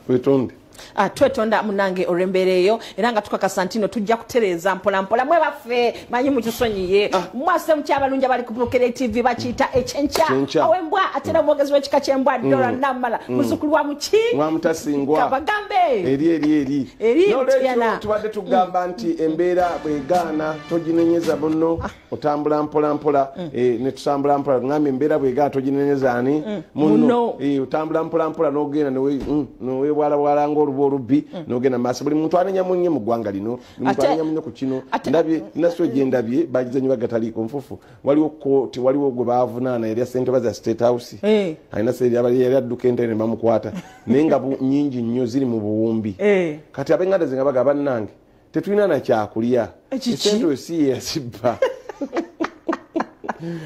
Wetonde. Twetonda munange olw'embeera eyo, era nga tukakasa nti no tujja kutereeza mpola mpola. Mwe baffe manyi mukisonyiye, mwase mukyabalungi abali ku Bukedde TV, bakiyita Ekyenkya. Ekyenkya. Owembwa, ate era omwogezi w'ekika ky'embwa, Dora Namala, muzukulu wa muki? Mwamutasingwa. Kabagambe. Eri eri eri. Eri. N'olwekyo Mutiyana. tubadde tugamba nti embeera bwegaana toginenyeza munno, otambula mpola mpola. Ne tutambula mpola, ngambye embeera bwegaana toginenyeza ani? Munno. Munno. Otambula mpola mpola n'ogenda newebwalabwala ng'oluba olubbi n'ogenda maaso. Buli muntu anenya munye mu ggwanga lino, buli muntu anenya munne ku kino. Ndabye naswe gye ndabye bagizanyi bagataliiko nfufu. Waliwo kooti, waliwo gwe bavunaana yali sente za State House. Alina sente, yali adduka entebe ne bamukwata, naye nga nyingi nnyo ziri mu buwumbi. Kati ab'enganda ze nga bagamba, bannange, tetulina nakyakulya. Ekiki? Esente oyo si ye yazibba.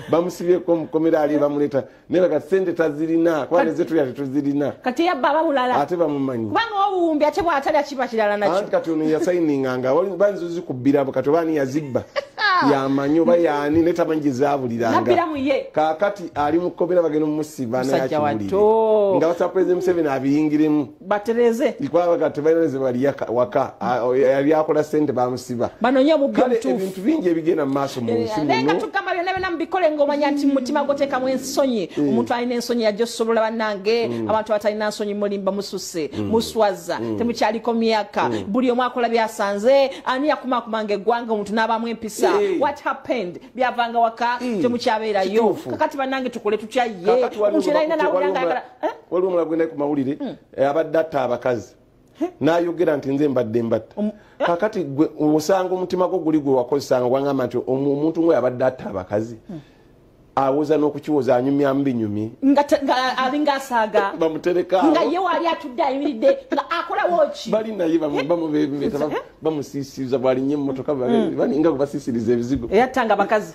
Bamusibyeko mukomera ali bamuleeta, naye baga sente tazirina, kuba nezetulya tetuzirina. Kati yabba ababulala. Ate bamumanyi. Kubanga obuwumbi ate bwatalya kiba kirala nakyo. Anti kati ono yasayininganga bayinza ozikubbira, kati oba ani yazibba yamanyi oba yaani, naye tamanyi gye zaabuliranga. Nabbira mu ye. Kaakati ali mu kkomera, bagenda omusiba naye. Musajja akiwulire watto. Nga basaba President Museveni abiyingiremu. Batereze. Kubanga tebalina ze balya waka. Yali akola sente, bamusiba. Banonye omubbi Kale omutuufu. ebintu bingi ebigenda mu maaso mu nsi Naye nga muno. tugamba byonna byonna mubikole ng'omanya nti mu mutima gwoteekamu ensonyi. Omuntu alina ensonyi yajja osobola. Bannange, abantu abatalina nsonyi mulimba, mususe, muswaza, temukyaliko myaka. Buli omu akola byasanze. Ani yakumakumanga eggwanga omuntu n'abaamu empisa? What happened? Byavanga waka, temukyabeerayo. Kituufu. Kakati bannange, tukole tutya ye? Kakati waliwo Omuntu era alina nawulira nga ayagala, eh? Waliwo omulala gwenda ku mawulire, abadde atta abakazi n'ayogera nti nze mbadde mbatta. Kakati gwe osanga omutima gwo guli gwe wakozesanga gwangamba nti omuntu ngwe abadde atta abakazi awoza n'okukiwoza anyumyamu binyumi. Nga alinga asaaga. Bamutereka Nga awo. ye waali atudde ayimiridde nga akolawo ki? Bali naye bamubembeta, bamusiisiriza bwalinnya emmotoka, balinga gwe basiisiriza ebizigo. Eyattanga abakazi.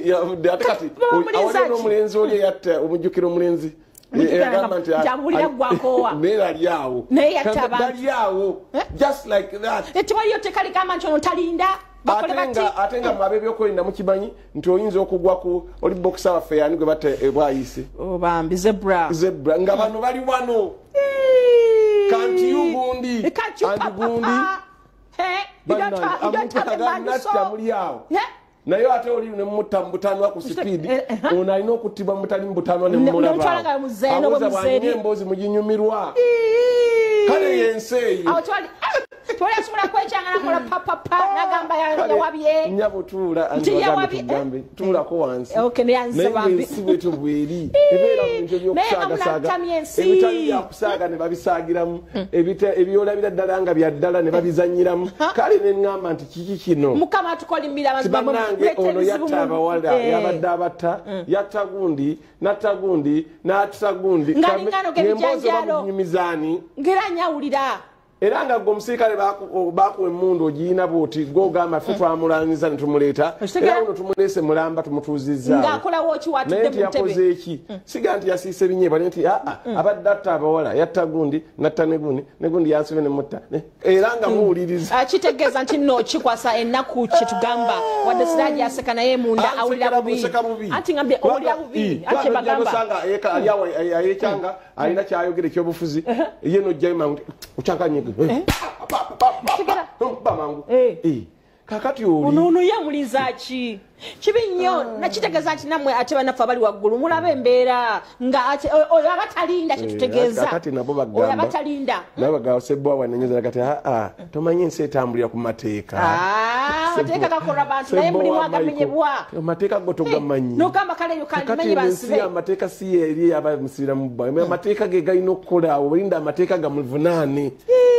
Yavudde ate kati Bamulinza awaliwo ki? n'omulenzi oli eyatta, omujjukira omulenzi? Omujjukira Eyagamba nti nti abuulira gwakoowa. Naye ali awo. Naye yatta abantu. Bali awo just like that. Tewaliyo tteeka ligamba nti ono talinda bakole Ate bati. Ate nga mwe ab'ebyokwerinda mukimanyi nti oyinza okugwa ku oli bokisa waffe, yani gwe batta ebwayise. Oh, bambi Zebra. Zebra, nga bano bali wano, kanti you gundi Can't you and pa, pa, gundi. pa. Hey, you don't have, you don't have a man Natta so. muli awo. Yeah. Naye ate oli nemutta mu butanwa ku sipiidi. Ono alina okuttibwa mutali mu butanwa. Nemutwala nga muzeeno bwe Awoza muzeeri. bwanywa emboozi muginyumirwa. Kale yensi eyo. Awo twali asobola kwekyanga nakola papapa nagamba yawabye. Nyabo, tuula. Nti yawabye, Tugambe tuulako wansi. Okay, neyanze Naye bambi. ensi bwetyo bweri ebeera mu bintu Naye nga ebyokusaagasaaga. munatamya ensi. Ebitali byakusaaga ne babisaagiramu, ebyolabira ddala nga bya ddala ne babizanyiramu. Kale ne ŋŋamba nti kiki kino? Mukama atukolimira abantu. Tibannange, Muleeta ono ebizibu yatta abawala, yabadde abatta, yatta gundi, natta gundi, n'atta gundi. Ng'alinga ano Ng'emboozi g'ebijanjaalo. bamunyumizaani? Ngera nyawulira. Era nga gwe omusirikale bakuwa emmundu ogiyina bwoti, gwogamba ffe twamulanyiza ne tumuleeta. Okitegeera? Era uno tumuleese mulamba, tumutuuzizzaawo. Ng'akolawo ki Naye watudde nti mu ntebe? yakoze eki? Siga nti yasiise binyeebwa, naye nti aa abadde atta abawala, yatta gundi, natta ne gundi, ne gundi yansobe ne mutta. Era nga muwuliriza. Kitegeeza nti nno kikwasa ennaku kyetugamba, wadde siraji aseka naye munda awulira bubi. Nseka bubi. Anti ngambye owulira bubi, anti kyebagamba. Osanga ayekyanga alina kyayogera ekyobufuzi, ye nojjayo mangu nti okyankanye Kitegeera? mangu. Kakati oli Ono yamuliza ki? Kibi nnyo. Nakitegeeza nti nammwe ate bannaffe abali waggulu mulabe embeera nga oyo abatalinda kyetutegeeza. Kakati nabo Oyo bagamba abatalinda. Nabo bagamba sebwa wanenyeza kati aa tomanyi ensi etambulira ku mateeka. Ah, amateeka gakolwa bantu, naye Sebbo mulimu wa agamenyebwa. Michael, amateeka go togamanyi. Nogamba kale eyo Kakati kandimenye eno ensi bansibe. amateeka si eri abamusibira mu bbwa, amateeka ge galina okukola awo. Olinda amateeka gamuvunaane.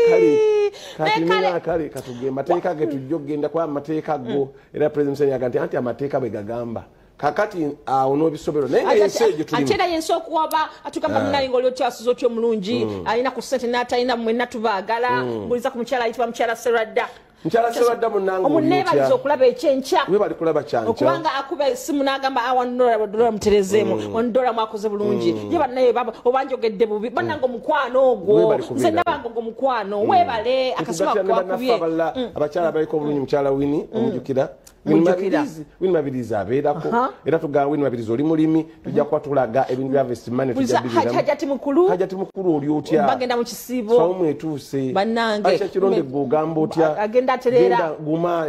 Kale kati Naye nina kale katuge amateeka ge tujja okugenda kuba amateeka go. Era President Museveni yaga nti anti amateeka bwe gagamba. Kakati awo n'obisobero, naye nga ensi egyo Ate tulimu. era yensi okuwaba atugamba munaye ngaoli okyasuza otya omulungi alina ku ssente n'atalina, mwenna tubaagala. Mbuliza ku mukyala ayitibwa mukyala Seradda. Nkyala Serwadda munnange omuneebaliza okulaba ekyenkya. Webali kulaba kyankya. Okubanga akuba essimu n'agamba awa $1 muterezeemu, $1 mwakoze bulungi. Ye bannaye oba njogedde bubi, bannange omukwano ogwo. Nze ndabanga ogwo mukwano, weebale akasimu ako kwakubye. Abakyala abaliko obulungi, mukyala Winnie omujjukira. Winnie Mabirizi abeerako. Era tugamba Winnie Mabirizi oli mulimi, tujja kuba tulaga ebintu bya Harvest Money, tujja bibiramu. Hajati Mukulu. Hajati Mukulu oli otya? Bagenda mu kisiibo. Saumu etuuse. Bannange. Aisha Kironde gwe ogamba otya? Agenda atereera. Genda guma,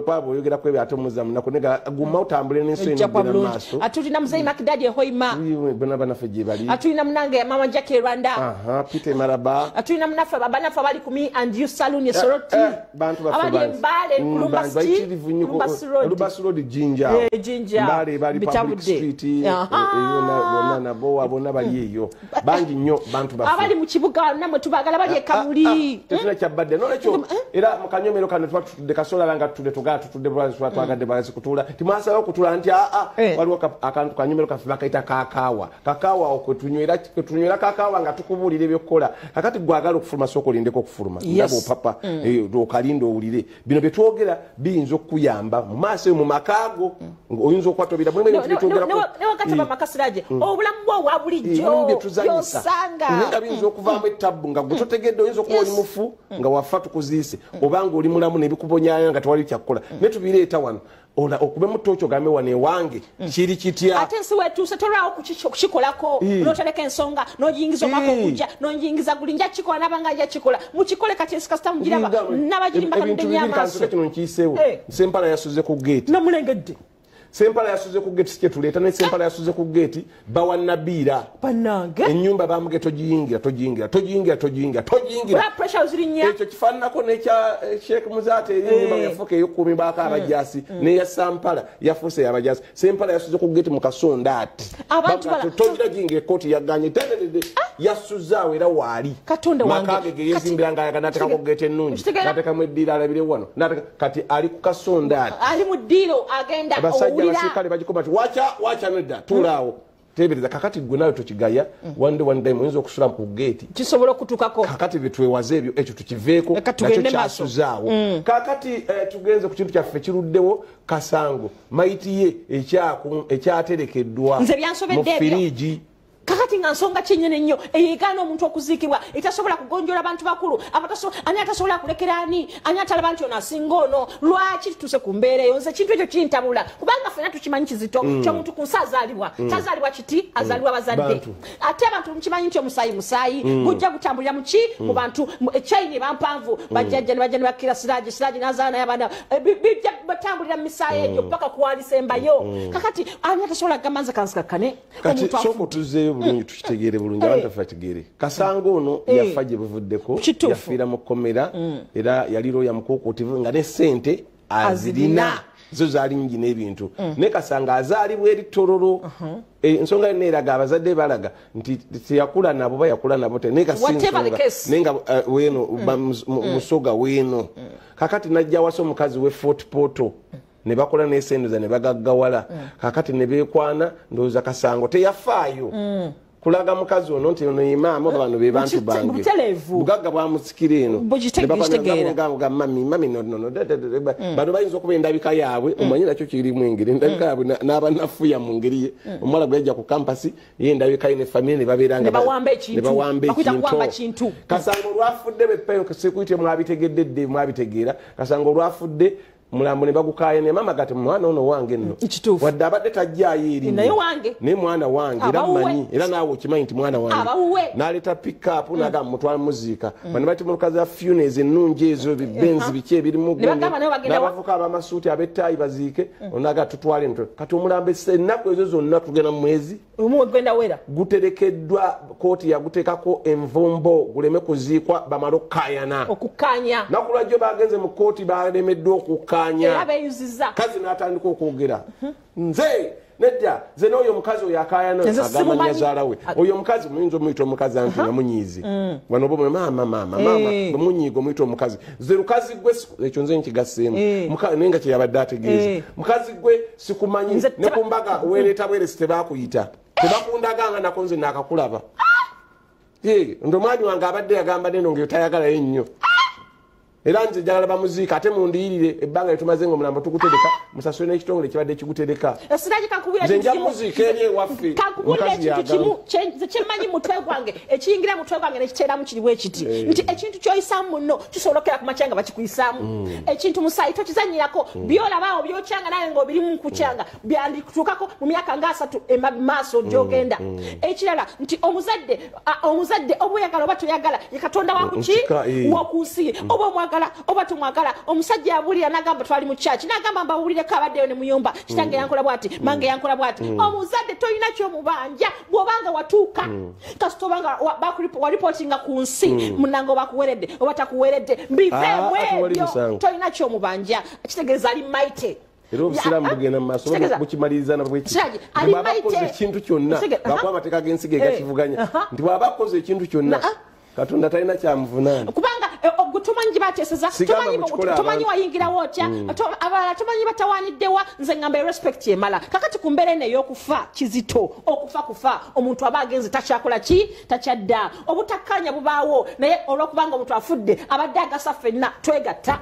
kwabo oyogera ku ebyo ate omuzza mu nnaku, naye guma otambule n'ensi eno ogenda mu maaso. Atulina Muzeeyi Makidadi e Hoima. Bonna bannaffe gye bali. Atulina munnange Mama Jackie e Rwanda. Peter Maraba. Atulina munnaffe bannaffe abali ku Me and You Saloon e Soroti. Bantu baffe Abali e bangi. Mbale, ku Lumba Bantu Street, bayitirivu nnyo ku Lumba Road. Lumba Road, Jinja. Jinja. Mbale bali Public Street, eyo nabo bonna bali eyo. Bangi nnyo bantu baffe. Abali mu kibuga nammwe tubaagala, bali e Kamuli. Tetulina kyabbadde. Noolwekyo era mu kanyomero kano tuba tutudde kasola nga tutudde tugaa tutudde bwazi tuba twagadde bwazi kutuula. Timwasalawo kutuula nti waliwo akantu kanyomero kaffe bakayita kakaawa. Kakaawa okwo kwe tunywera kakaawa nga tukubuulira ebyokukola. Kakati gwe agala okufuluma sooka olindeko okufuluma. Ndaba opapa, okalinda owulire. Bino bye twogera biyinza okukuyamba mu maaso mu makaago. Oyinza okwatobira. Mwe mwene tubitwogera ko. Ne wakati ba makasiraje, obulamu bwo obwa bulijjo, Mulimu bye tuzannyisa. by'osanga. Naye nga biyinza okuvaamu ettabbu nga gwe totegedde, oyinza okuba oli mufu nga wafa tukuziise, oba nga oli mulamu nebikubonyayo nga tewali kyakukola. Naye tubireeta wano. Ola okubemu ttooki ogambe wano ewange kiri kitya. Ate ensi weetuuse tolwawo okukikolako, n'otereka ensonga, n'ogiyingiza omwaka ogujja, n'ogiyingiza guli, nja kukikola n'abanga nja kukikola. Mukikole kati ensi kasita mugiraba, n'abagirimba Ebintu kanudde nnyo bibiri amaaso. Kansoke kino nkiyiseewo. Sempala yasuze ku geeti. Namulengedde. Sempala yasuze ku geeti, si kye tuleeta, ne Sempala yasuze ku geeti, bawa Nabiira. Bannange. Ennyumba bamuge togiyingira, togiyingira, togiyingira, togiyingira, togiyingira. Blood pressure zirinnya. Ekyo kifaananako n'ekya Sheikh Muzaata eri ennyumba yafuuka ey'okukuumibwako abajaasi, n'eya Sempala yafuuse y'abajaasi. Sempala yasuze ku geeti mu kasonda ati. Abantu Bagamba bala- togira giyingira, ekkooti yaganye. Tendedede. Yasuzaawo era waali. Katonda wange. Maka ge ge yeezimbira ng'ayagala n'ateekako geeti ennungi. Kitegeera- N'ateekamu eddiiro alabire wano. N'ateeka- kati ali ku kasonda ati. Ali mu ddiiro agenda Abasajja owulira. abasirikale bagikuba nti wacha, wacha nedda, tuulaawo. Teebereza kakati gwe naawe tokigaya, one day, one day oyinza okusula ku geeti. Kisobola okutuukako. Kakati bye twewaze ebyo, ekyo tukiveeko, Leka nakyo tugende maaso. kyasuzaawo. Kakati tugenze ku kintu kyaffe kiruddewo, Kasango, mayiti ye ekyaterekeddwa Nze byansobedde mu ebyo. firiigi. Kakati nga nsonga kinnyini nnyo eyegaana omuntu okuziikibwa, etasobola kugonjoola bantu bakulu, ani atasobola kulekera ani, ani atalaba nti ono asinga ono. Lwaki tutuuse ku mbeera eyo? Nze ekintu ekyo kintabula, kubanga ffenna tukimanyi kizito ky'omuntu ku nsi azaalibwa. Tazaalibwa kiti, azaalibwa bazadde. Bantu. Ate abantu mukimanyi nti omusaayi musaayi, gujja gutambulira mu ki? Mu bantu. Echayini eba mpanvu, bajjajja ne bajja ne bakkira Siraji, Siraji n'azaala naye abaana. Bijja batambulira mu misaayi egyo paka kuwalisembayo. Kakati ani atasobola kugamba nze kansikakkane? Kati Omuntu sooka otuzeeyo bulungi tukitegeere bulungi, abantu baffe bakitegeere. Kasango ono yafa gye buvuddeko, yafiira mu kkomera, era yali looya mukuukuutivu nga ne ssente azirina. Azirina. Zo zaali nnyingi n'ebintu. Naye Kasanga azaalibwa eri Tororo. Ensonga yonna eraga abazadde balaga nti teyakula nabo, ba yakula nabo te. Naye nga si Whatever the nsonga. case. Naye nga weeno, ba Musoga weeno. Kakati n'ajja awasa omukazi we Fort Portal. Ne bakola n'esendoza ne bagaggawala. Kakati ne beekwana, ndowooza Kasango teyafaayo. Kulaga mukazi ono nti ono ye maama, oba bano be bantu bange. Butelevu. Bugagga bwamusikira eno. Ne bakola Kitegeera. nga mami, mami, no, no, no, da, da, da, da, ba. Bano bayinza okuba endabika yaabwe, omanyi nakyo kirimu engeri, endabika yaabwe n'abanafuya mu ngeri ye. Omuwala gwe yajja ku kampasi, ye endabika ye ne famire ne babeera nga Ne bawamba ekintu. ne bawamba Bakuyita ekintu. kuwamba kintu. Kasango olwafudde be security mwabitegedde dde, mwabitegeera. Kasango olwafudde mulambo ne bagukaaya ne mama gati mwana ono wange nno. Kituufu. Wadde abadde tajjaayo eri Naye nnyo. wange. Naye mwana wange, era Abawuwe. mmanyi, era naawe okimanyi nti mwana wange. Abawuwe. N'aleeta pick-up, n'agamba mutwale muziika. Bano bati mmotoka za Funes ennungi ezo, bibenzi biki ebirimu Ne bagamba nabo bagenda wa- N'abavuka ab'amasuuti ab'ettaayi baziike, onaga tutwale ntwe. Kati omulambo ennaku ezo zonna tugenda mu mwezi. Omu ogenda wera. Guterekeddwa, kkooti yaguteekako envumbo guleme kuziikwa bamale okukkaayana. Okukkaanya. Naku lwajjo bagenze mu kkooti balemeddwa okukkaanya. Era beeyuzizza. Kazi n'atandika okwogera. Nze nedda, nze n'oyo omukazi oyo akaayana Nze agamba simumanyi. nnyazaala we. Oyo omukazi muyinza omuyita omukazi anti nga munyiizi. Wano oba omwe, maama, maama, maama, bwe munyiiga omuyita omukazi. Nze lukazi gwe siku-, ekyo nze nkigasseemu. Naye nga kye yabadde ategeeza. Mukazi gwe sikumanyi, Nze ne ku mbaga weereeta bweresi tebaakuyita. Tebakundaganga nako nze naakakulaba. Ndo omwami wange abadde yagamba neno ng'eyo tayagalayo nnyo. Era nze njagala bamuziika ate mundiyirire ebbanga lyetumaze nga omulambo tugutereka, musasule n'ekitongole ekibadde kigutereka. Nze nja muziika eri ewaffe. Kankubuulira ekintu kimu nze kyemmanyi mutwe gwange, ekiyingira mutwe gwange nekiteeramu kiri bwe kiti, nti ekintu ky'oyisaamu munno kisobola okukera ku makya nga bakikuyisaamu. Ekintu musaayi tokizannyirako, byolabaawo byokyanga naye ng'obirimu nkukyanga byandikutuukako mu myaka nga 3 maaso gy'ogenda. Ekirala nti omuzadde oba oyagala oba toyagala ye Katonda wakuki waku nsi, oba omwagala oba tomwagala. Omusajja yabuulira n'agamba twali mu church, n'agamba mbawulireko abaddeyo ne muyomba, kitange yankola bw'ati, mange yankola bw'ati. Omuzadde tolina ky'omubanja bw'obanga watuuka, kasita obanga waripootinga ku nsi, munnange oba akuweredde oba takuweredde, mbiveemu ebyo, tolina ky'omubanja. Kitegeeza ali maite. Era obusiraamu bugenda mu maaso bukimaliriza na bweki. Bw'aba akoze ekintu kyonna, lwakuba amateeka g'ensi ge gakivuganya, nti bw'aba akoze ekintu kyonna Katonda talina kyamuvunaana. Kubanga tomanyi gye bateeseza, tomanyi wayingirawo otya, abalala tomanyi batawaaniddewa. Nze ngamba respect emala. Kakati ku mbeera eno ey'okufa kizito, okufa kufa, omuntu aba agenze takyakola ki, takyadda, obutakkaanya bubaawo, naye olw'okubanga omuntu afudde abadde agasa ffenna twegatta.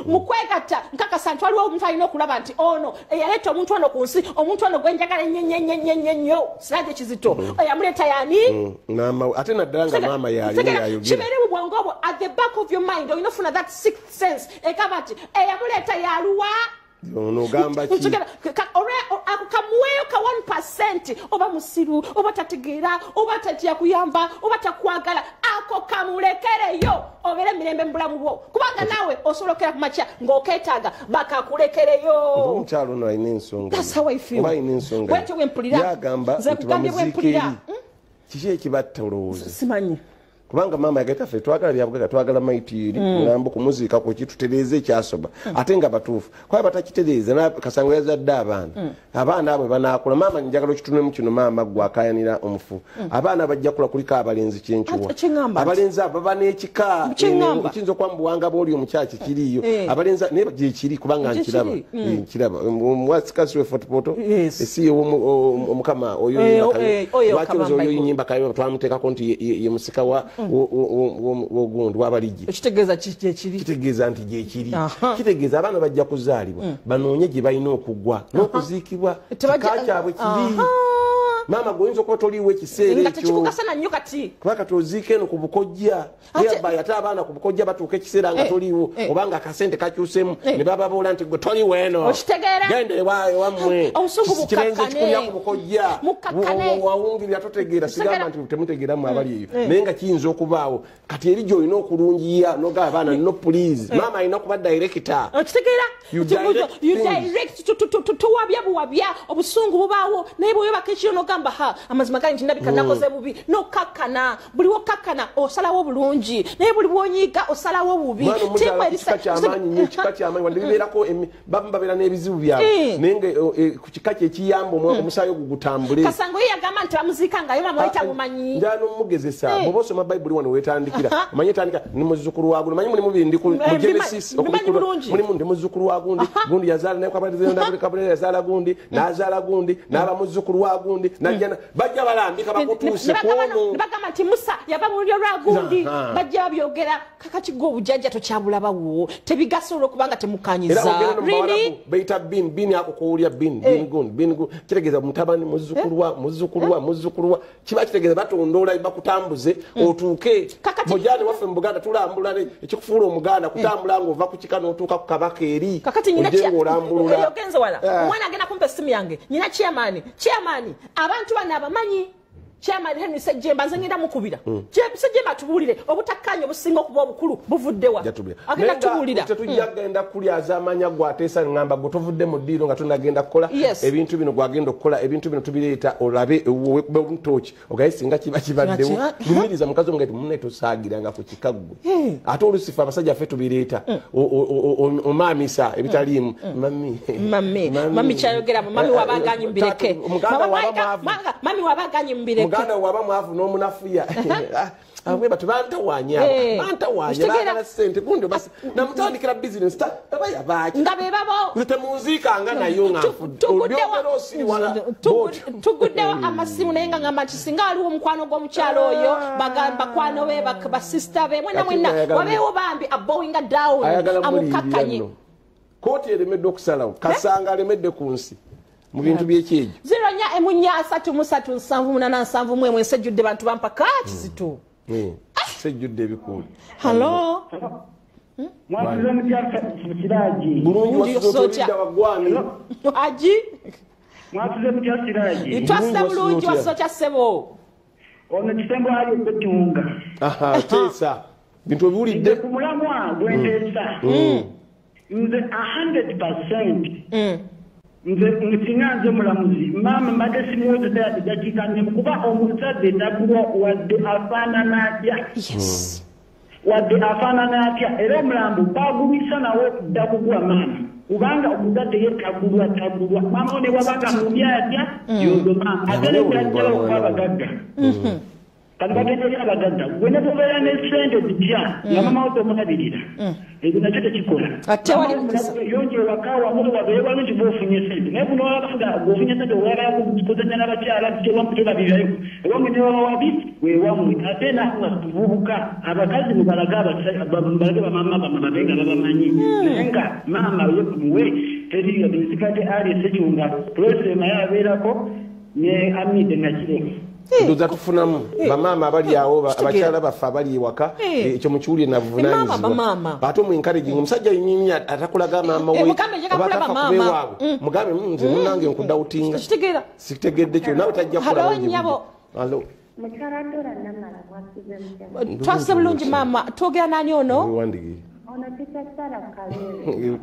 Mu kwegatta nkakasa nti waliwo omuntu alina okulaba nti ono eyaleeta omuntu ono ku nsi, omuntu ono gwe njagala ennyo ennyo ennyo ennyo nnyo, Siraje Kizito eyamuleeta yaani? Ate naddala nga maama yaliwo yayogera. Kibeere mu bwongo bwo, at the back of your mind olina ofuna that sixth sense egamba nti eyamuleeta yaluwa. Ono ogamba ki? Ako kamuweeyo ka 1%, oba musiru, oba tategeera, oba tatya kuyamba, oba takwagala, ako kamulekereyo obeere emirembe mu bulamu bwo, kubanga naawe osobola okukera ku makya ng'okeetaaga bakakulekereyo. Omukyalo ono alina ensonga. That's how I feel. Oba alina ensonga. Bwetyo bwe mpulira. Yagamba nze nti kugambye bwe bamuziike mpulira. eri. Kiki ekibatta olowooza? Simanyi. Kubanga maama yagatta ffe twagala byabugaga, twagala maiti eri mulambo kumuziika ku kitutereeze ekyasoba, ate nga batuufu. Kuba batakitereeza, Kasango yazadde abaana. Abaana abo banaakula, maama njagala okitunemu kino, maama gwe akaayanira omufu. Abaana bajja kula kuliko abalenzi kyenkiwa. Abalenzi abo baba n'ekika, ekiyinza okuba mu buwanga bw'oli omukyala kikiriiyo. Abalenzi naye gyekiri kubanga nkiraba. Nkiraba. Omuwasikasi we Fort Portal, esi omukama oyo Nyimba Kayo. Lwaki oyo Nyimba Kayo twamuteekako nti ye musika wa wogundi wabaligi. Ekitegeeza gyekiri. Kitegeeza nti gyekiri. Kitegeeza abaana bajja kuzaalibwa banoonye gye balina okugwa n'okuziikibwa. Kika kyabwe kiri. Maama gwe oyinza okuba toliiwo ekiseera Nga ekyo. tekikukasa nnyo kati. Kuba kati oziika eno ku bukojja. Whereby ate abaana ku bukojja batuuka ekiseera nga toliiwo, obanga akasente kakyuseemu, ne bababoola nti gwe toliiwo eno. Okitegeera? Genda ewammwe. Obusungu Kirenze bukakkane. kikulya ku bukojja. Mukakkane. Wawungirira totegeera, sigamba nti temutegeera mmwe abali eyo. Eh. Naye nga kiyinza okubaawo. Kati eri gy'olina okulungiya n'ogamba abaana, no please. Eh. Maama alina kuba director. Okitegeera? You Kibuuzo, direct you things. direct, tuwabya buwabya, obusungu bubaawo, naye bw'oyobako ekiro n'ogamba, ha, amazima gali nti ndabika nakoze bubi. N'okkakkana, buli w'okkakkana osalawo bulungi, naye buli bw'onyiiga osalawo bubi. Mwana omuzaala Ttiimu erisa- kika ky'amaanyi nnyo, kika ky'amaanyi, wadde bibeerako bamu babeera n'ebizibu byabwe. Eh. Naye nga ku kika kye ekiyamba omusaayi ogwo gutambule. Kasango ye yagamba nti bamuziika nga ye maama we tamumanyi. Njagala n'omugezesa. Eh. Bw'oba osoma Bayibuli wano weetandikira. Aha. Omanyi etandika, ndi muzzukulu wa gundi. Omanyi mulimu bindi mu Genesis, Mbimanyi okubikkula. bulungi. Mulimu ndi muzzukulu wa gundi. Aha. Gundi yazaala naye Kabulezi, Kabulezi, Kabulezi yazaala gundi, n'azaala gundi, n'aba muzzukulu wa gundi, n'ajja bajja balambika bakutuuse ku ono. Ne bagamba nti Musa yava mu lulyo lwa gundi. Aha. Bajja babyogera. Kakati gwe obujjajja tokyabulabawo. Tebigasa olw'okubanga temukanyiza. Era ogenda no mu Really? Bawarabu, bayita bin, bin ako k'owulira bin, Eh. bin gundi, bin gundi. Kitegeeza mutabani, muzzukulu wa, muzzukulu wa, muzzukulu wa. Kiba kitegeeza batondoola bakutambuze, otuuke. Kakati Mujjane waffe mu Buganda tulambula ne ekikufuula Omuganda kutambula ng'ova ku kika n'otuuka ku kabaka eri. Kakati nyina Ojje ng'olambulula. Eyo ogenze wala. Eh. Omwana agenda kumpa essimu yange. Nyina chairman, chairman, abantu bano abamanyi. Chairman Henry Ssejjemba nze ngenda mukubira. Ssejjemba atubuulire obutakkaanya obusinga okuba obukulu buvudde wa? Jatubulira. Agenda Naye nga tubuulira. tetujja kugenda kulyaza amanya gw'ateesa ngamba gwe tovudde mu ddiiro nga tonagenda kukola. Yes. Ebintu bino gw'agenda okukola, ebintu bino tubireeta olabe ewuwo wekube omutoki. Ogaye singa kiba kibaddewo. Nga kiba- Lumiriza mukazi omugaye nti munne tosaagiranga ku kika ggwe. Hey. Ate oluusi ffe abasajja ffe tubireeta. Omaamisa ebitaliimu. Mami. Mami. Mami. Mami kyayogera, mami waba aganyi mbireke. Taata, muganda Mama waba mwaika, mwavu. mami waba aganyi mbireke. Muganda waba mwavu n'omunafuya. Abwe batu bantawanya. Bantawanya bagala sente gundi basi namutandikira business ta baba yabaki. Nga be babo. Nze temunziika nga nayo nga nfudde. Tuguddewo amasimu naye nga ngamba nti singa waliwo omukwano gw'omukyalo oyo bagamba bakwano be basista be mwena mwena wabeewo bambi abowinga down amukakkanye. Kooti eremedde okusalawo Kasanga alemedde ku nsi mu bintu by'ekyejo. 04 3 3 78 71 ensejjudde bantu bampaka kizito. Sejjudde ebikuuli. Hello. Mwasuze mutya Siraji? Bulungi wasuze otya wagwani? Haji? Mwasuze mutya Siraji? Twasuze bulungi wasuze otya ssebo? Ono kisembo ali okutunga. Aha, teesa. Bintu obiwulidde. Ku mulamwa gwenteesa. Nze 100%. Nze nsinga nze mulamuzi. Maama mbadde simuwozesa yadde dakiika nnya kuba omuzadde tagulwa wadde afaanana atya. Yes. Wadde afaanana atya era omulambo bagulwisa nawo dda kugwa maama. Kubanga omuzadde ye tagulwa tagulwa. Maama ne bw'abanga mubi atya yoyo maama. Ate ne bw'ajja okuba abagagga. Kati bagenda eri abagagga. Gwe ne bw'obeera ne ssente zitya nga maama wo tomulabirira. Ebyo nakyo tekikola. Ate wali mukisa. Yonje waka wamu wabeere walungi bw'ofunye ssente. Naye buno wabafuga bw'ofunye ssente oyagala kukozanya n'abakyala tewamutolabirirayo. Ewammwe ne baba wabi weewammwe. Ate naawe tuvubuka abakazi mubalage mubalage bamaama bammwe babe nga babamanyi. Naye nga maama we teriyo nsikadde Ali Ssekyunga Pulezidenti naye abeerako ne Amide Nakireko. Ndoza tufunamu bamaama abali awo abakyala baffe abali ewaka ekyo mukiwulire nabuvunaanyizibwa. Ate omu encouraging omusajja yennyini atakulaga maama we oba atafa kubeewaabwe mugambe nze munnange nkudawutinga sikitegedde kyo naawe tajja kukola. Hello. Mukyala Dora Namala mwasuze mutya? Twasuze bulungi maama. Twogera nani ono? Ono Teacher Sarah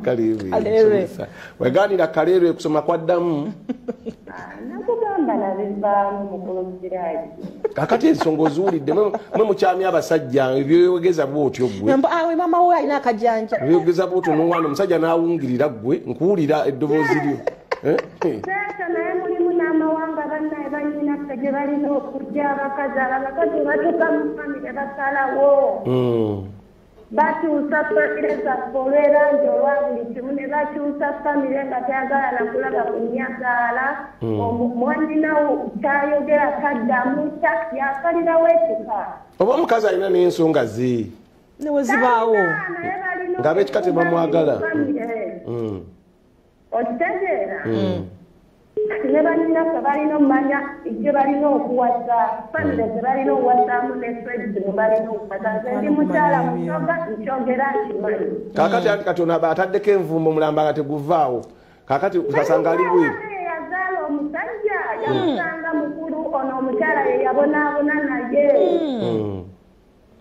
Kaleerwe. Kaleerwe. Wegaanira Kaleerwe kusoma kwaddamu. Nakugamba nabivaamu mukulu Siraji. Kakati ensonga oziwulidde mwe mukyamya abasajja ebyeyogeza bw'otyo ggwe. Awe maama we alina akajanja. Ebyeyogeza bw'otyo n'owana omusajja n'awungirira ggwe nkuwulira eddoboozi lyo. Seeta naye mulimu n'amawanga bannaye bannyinaffe gye balina okujja abakazi abakazi batuuka mu famire basalawo. Batuusa famire zaffe olw'erangi olwa buli kimu ne bakyusa famire nga tayagala na kulaba ku nnyazaala. Mwannyina kyayogera taddamu yasalirawo ekika. Oba omukazi alina n'ensonga ze. Ne we zibaawo. Ng'ab'ekika tebamwagala. Okitegeera? Ne bannyinaffe balina omumanya gye balina okuwasa, famire ze balina okuwasaamu ne trades mwe balina okuwasa. Nze ndi mukyala Musoga nkyogera nkimanyi. Kaakati anti kati ono ataddeko envumbo omulamba nga teguvaawo. Kaakati kasanga ali bweru. Yazaala omusajja yamusanga mukulu ono omukyala ye yabonaabona naye.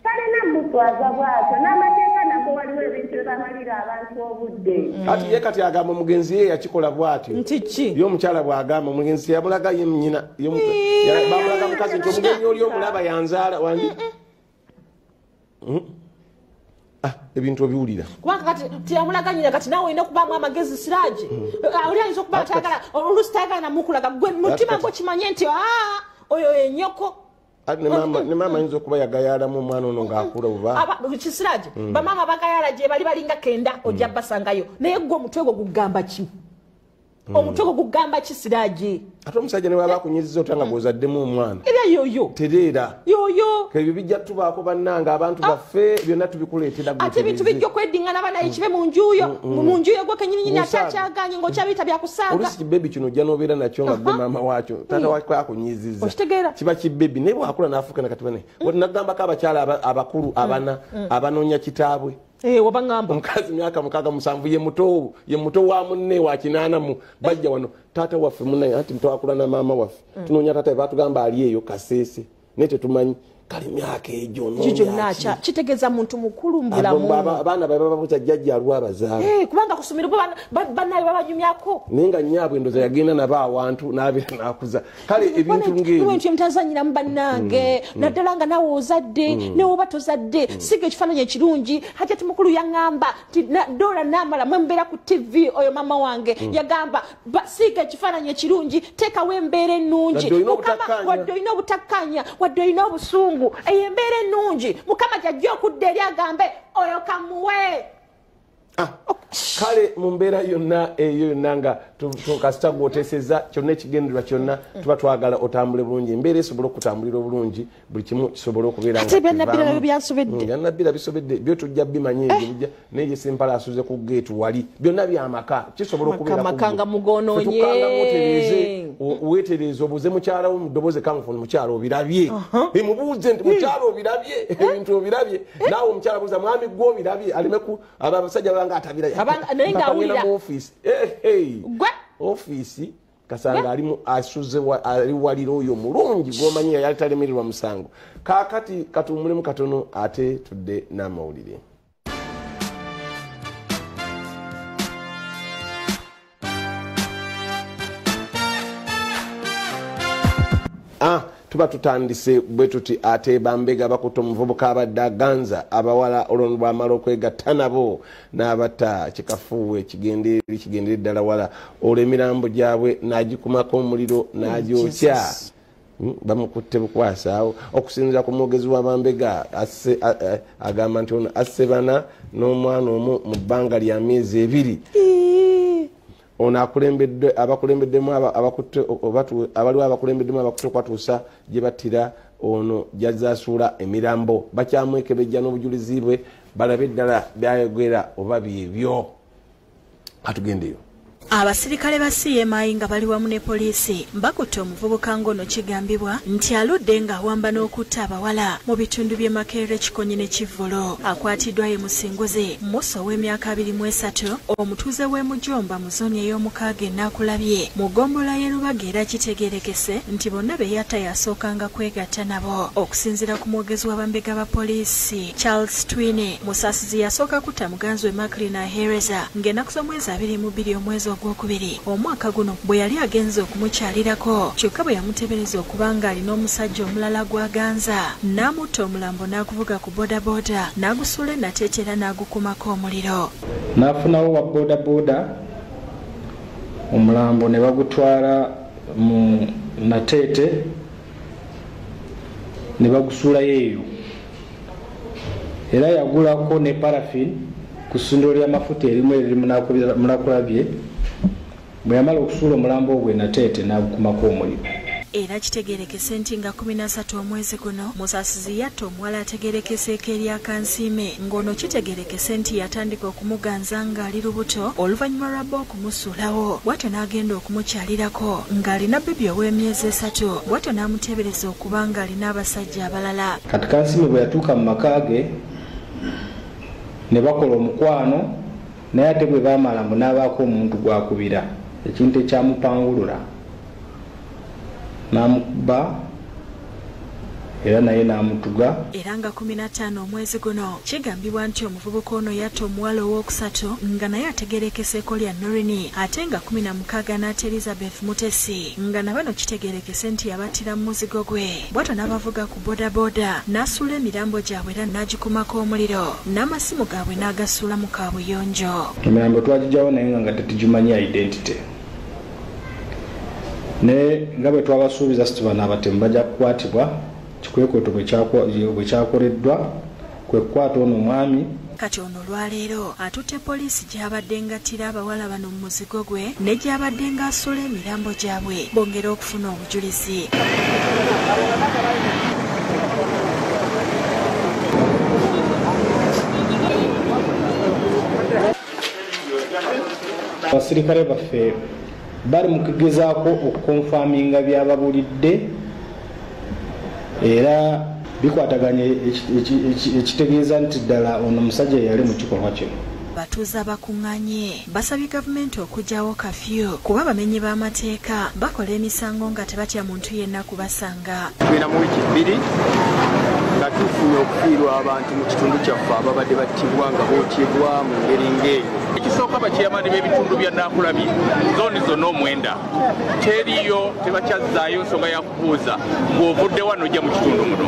Talina muswaza bw'atyo n'amateeka nago waliwo ebintu bye bamalira abantu obudde. Kati ye kati agamba omugenzi ye yakikola bw'atyo. Nti ki? Ye omukyala bw'agamba omugenzi yamulaga ye nnyina bamulaga mukazi nti omugenyi oli omulaba yanzaala wandi. Ebintu obiwulira. Kubanga kati teyamulaga nnyina kati naawe olina okubaamu amagezi Siraji. Oli ayinza okuba atayagala oluusi tayagala namukulaga gwe mutima gwo kimanye nti oyo ye nnyoko. Ne maama ayinza okuba yagayaalamu omwana ono ng'akula oba. Kisiraje bamaama bagayaala gye bali balinga kenda ojja basangayo naye gwe omutwe gwo gugamba ki? Omutwe gwo gugamba ki Siraje? Ate omusajja ne bw'aba akunyizizza otya nga gw'ozaddemu omwana. Era yoyo. Tereera. Yoyo. Ebyo bijja tubaako bannange abantu baffe byonna tubikuleetera gwe. Ate ebintu bijja okweddiŋŋana banaye kibe mu nju yo mu nju yo gwe kennyininyini ate akyagaanye ng'okyabiyita byakusaaga. Oluusi kibebi kino ojja n'obeera nakyo nga gwe maama waakyo taata waakyo akunyizizza. Okitegeera. Kiba kibebi naye bw'akula n'afuuka nakati bane. Nagambako abakyala abakulu abana abanoonya kitaabwe. Wabangamba. Omukazi myaka 6 7 ye muto wa munne wa 8 bajja wano taata waffe munnaye anti mutwakula na maama waffe tunoonya taata batugamba ali eyo Kasese naye tetumanyi Kale myaka egyo gyonna kitegeeza muntu mukulu mu bulamu. Abaana babe babuuza jjajja aliwo abazaala. Kubanga ku ssomero bannaabwe babanyumyako. Naye nga nnyaabwe ndowooza yagenda nabo awantu n'abeera n'akuza. Kale ebintu ng'ebyo. Ebintu byemutazannyiramu bannange naddala nga naawe ozadde ne woba tozadde siga ekifaananyi ekirungi. Hajati mukulu yaŋŋamba nti Dora Namala mwe mubeera ku TV oyo maama wange yagamba siga ekifaananyi ekirungi, teekawo embeera ennungi. Wadde olina obutakkaanya, wadde olina obusungu, eyo embeera ennungi Mukama gy'ajja okudda eri agambe oyo kamuwe. Kale mu mbeera yonna eyo yonna nga kasita gw'oteesezza kyonna ekigendererwa kyonna tuba twagala otambule bulungi, embeera esobola okutambulira obulungi, buli kimu kisobola okubeera nga Byannabbira nabyo byansobedde. Byannabbira bisobedde byo tujja bimanya ebyo bijja naye gye Ssempala asuze ku geeti wali byonna byamaka kisobola okubeera amaka nga mugonoonye. Weetereeze obuuze mukyala wo mu ddoboozi kanfuni mukyala obirabye, mubuuze nti mukyala obirabye, ebintu obirabye, naawe omukyala buuza mwami gwe obirabye, aleme abasajja banga atabira naye ng'awulira mu ofiisi ofiisi kasanga alimu asuze ali walira oyo mulungi gw'omanyi yali talemererwa musango. Kaakati katuwummulemu katono ate tudde n'amawulire. Tuba tutandise bwe tuti ate bambega bakutte omuvubuka abadde aganza abawala olwo bwamala okwegatta nabo n'abatta kikafuuwe kigendere ddala wala, olwo emirambo gyabwe n'agikumako omuliro n'agyokya. Bamukutte bukwasaawo. Okusinziira ku mwogezi wa bambega agamba nti ono asse bana n'omwana omu mu bbanga lya myezi 2. Ono abakulembeddemu abaliwo abakulembeddemu abakutte okwatuusa gye battira ono gy'azaasuula emirambo bakyamwekebejja n'obujulizi bwe balabe ddala byayogera oba byebyo. Katugendeyo. Abasirikale ba CMI nga bali wamu ne poliisi bakutte omuvubuka ng'ono kigambibwa nti aludde ng'awamba n'okutta abawala mu bitundu by'e Makerere, Kikonyi ne Kivvulu. Akwatiddwa ye Musinguzi Musa ow'emyaka 23 omutuuze w'e Mujomba mu zooni ey'omukaaga e Naakulabye mu ggombolola y'e Lubaga, era kitegeerekese nti bonna be yatta yasookanga kwegatta nabo. Okusinziira ku mwogezi w'abambega ba poliisi Charles Twine, Musaasizi yasooka kutta muganzi we Maclean Ahereza ng'ennaku z'omwezi 22 omwezi ogwokubiri omwaka guno bwe yali agenze okumukyalirako, kyokka bwe yamutebereza okuba ng'alina omusajja omulala gw'aganza n'amutta omulambo n'aguvuga ku bodaboda n'agusuula Nateete era n'agukumako omuliro. N'afunawo wa bodaboda omulambo ne bagutwala mu Nateete ne bagusuulayo eyo, era yagulako ne parafin ku ssundiro ly'amafuta erimu eriri Munakulabye. Bwe yamala okusuula omulambo ogwe Nateete n'agukumako omuliro. Era kitegeerekese nti nga 13 omwezi guno Musaasizi yatta omuwala ategeerekeseeko erya Kansiime, ng'ono kitegeerekese nti yatandika okumuganza ng'ali lubuto oluvannyuma lwa bba okumusuulawo, bw'atyo n'agenda okumukyalirako ng'alina bbebi ow'emyezi 3, bw'atyo n'amuteebereza okuba ng'alina abasajja abalala. Kati Kansiime bwe yatuuka mu maka ge ne bakola omukwano, naye ate bwe baamala mbu n'abaako omuntu gw'akubira ekintu ekyamupangulula n'amukuba era naye n'amutuga. Era nga 15 omwezi guno kigambibwa nti omuvubuka ono yatta omuwala owookusatu nga naye ategeerekeseeko lya Norini, ate nga 16 n'atta Elizabeth Mutesi nga na bano kitegeerekese nti yabattira mu muzigo gwe, bw'atyo n'abavuga ku bodaboda n'asuula emirambo gyabwe era n'agikumako omuliro n'amasimu gaabwe n'agasuula mu kaabuyonjo. Emirambo twagijjawo naye nga tetugimanyi identity, naye nga bwe twabasuubiza siti bano abatemu bajja kukwatibwa. Kikwekweto bwe kyakoleddwa kwe kukwata ono omwami. Kati ono olwaleero atutte poliisi gy'abadde ng'attira abawala bano mu muzigo gwe ne gy'abadde ng'asuula emirambo gyabwe bongere okufuna obujulizi. Abasirikale baffe bali mu kugezaako okukonfaminga byababulidde era bikwataganye ekitegeeza nti ddala ono omusajja yali mu kikolwa kino. Batuuze abakuŋŋaanye basabye gavumenti okuggyawo kafyu kuba abamenyi b'amateeka bakola emisango nga tebatya muntu yenna kubasanga. Tugenda mu wiiki 2 Okufiirwa abantu mu kitundu kyaffe ababadde battibwa nga bookyebwa mu ngeri ng'eyo. Ekisooka, bachairman b'ebitundu bya Nakulabye zooni zonna 9 teriyo, tebakyazzaayo nsonga ya kubuuza ng'ovudde wano ojja mu kitundu muno.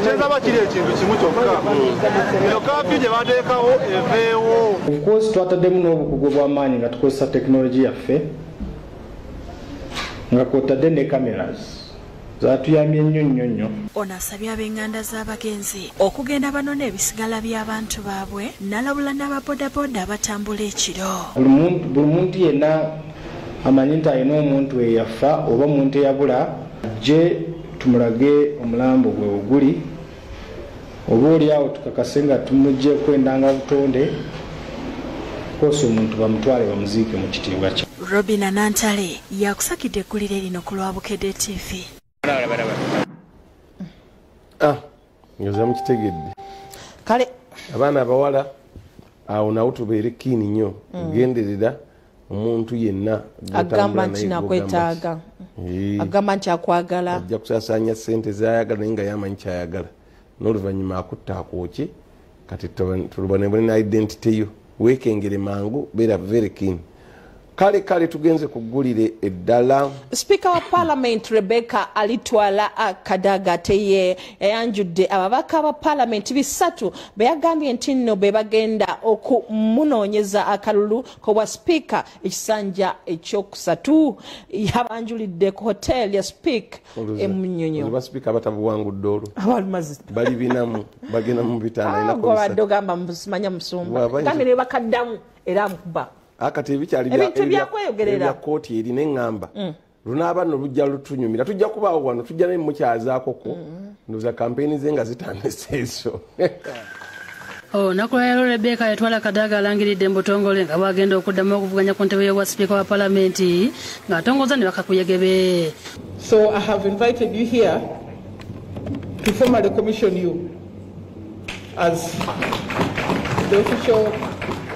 Kyensaba kiri ekintu kimu kyokka, eyo curfew gye bateekawo eveewo. Of course twataddemu n'obukugu bw'amaanyi nga tukozesa tekinologi yaffe, nga kwotadde ne cameras zatuyambye nnyo nnyo nnyo. Ono asabye ab'enganda z'abagenzi okugenda banone ebisigala by'abantu baabwe, n'alabula n'ababodaboda abatambula ekiro. Buli muntu yenna amanyi nti alina omuntu eyafa oba omuntu eyabula, je tumulage omulambo gwe oguli, oba oli awo tukakase nga tumuggyeko endanga butonde, kosa omuntu bamutwale bamuziike mu kitiibwa kye. Robina Nantale yakusakidde eggulire lino ku lwa Bukedde TV. Nyoza mukitegedde. Kale abaana abawala awo nawo tubeere kini nnyo, genderera omuntu yenna agamba nti nakwetaaga, agamba nti akwagala, ajja kusaasaanya ssente z'ayagala naye nga yamanyi kyayagala, n'oluvannyuma akutta akwokye. Kati tulubonebone na identity yo, weekengere mangu, beera very keen. Kale kale tugenze kuggulire eddala. Sipiika wa Parliament Rebecca Alitwala Kadaga teye yayanjudde ababaka ba Parliament 3 be yagambye nti nno be bagenda okumunoonyeza akalulu k'obwa sipiika ekisanja ekyokusatu. Yabanjulidde ku hotel ya Speke e Munyonyo. Ba sipiika abatabuwangudde olwo bali 4 bagenda mu 5. Gwabadde ogamba simanya musumba gambe ne bakaddamu era amukuba. Akati ebikyali bya kooti eri neŋŋamba lunaaba nno lujja lutunyumira, tujja kubaawo wano, tujja ne mukyazaakoko ndowooza kampeyini ze nga zitandise ezo. Olunaku lwaleero Rebecca Alitwala Kadaga alangiridde mu butongole nga bw'agenda okuddamu okuvuganya ku ntebe y'obwa sipiika wa Palamenti ng'atongoza ne bakakuyegebe. So I have invited you here to formally commission you as the official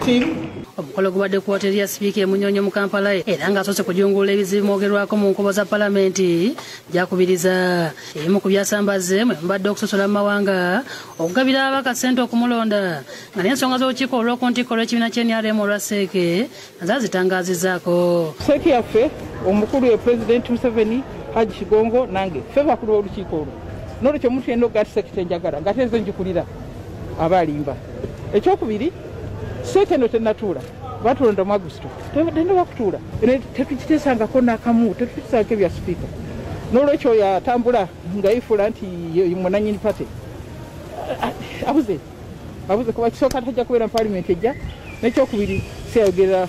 team. Omukolo gubadde ku woteeri ya Sipiika e Munyonyo mu Kampala era ng'asoose kujungula ebizibu mwogerwako mu nkubo za Palamenti gyakubiriza. Ebimu ku byasambaze mwe mubadde okusosola mu mawanga, okugabira ababaka ssente okumulonda, nga n'ensonga z'olukiiko olw'oku ntikko olw'ekibiina ky'NRM olwa CEC zazitangaazizzaako. CEC yaffe omukulu ye Pulezidenti Museveni, Haji Kigongo nange ffe bakulu b'olukiiko olwo, n'olwekyo omuntu yenna ogati CEC kyenjagala ng'ate nze ngikulira aba alimba. Ekyokubiri, CEC eno tennatuula, batulonda mu Agusto, tenaba kutuula, tetukiteesangako n'akamu, tetukiteesangako ebya sipiika. N'olwekyo yatambula nga yeefuula nti munannyini pate. Abuze kuba kisooka tajja kubeera mu Paalamenti ejja, n'ekyokubiri siyayogera.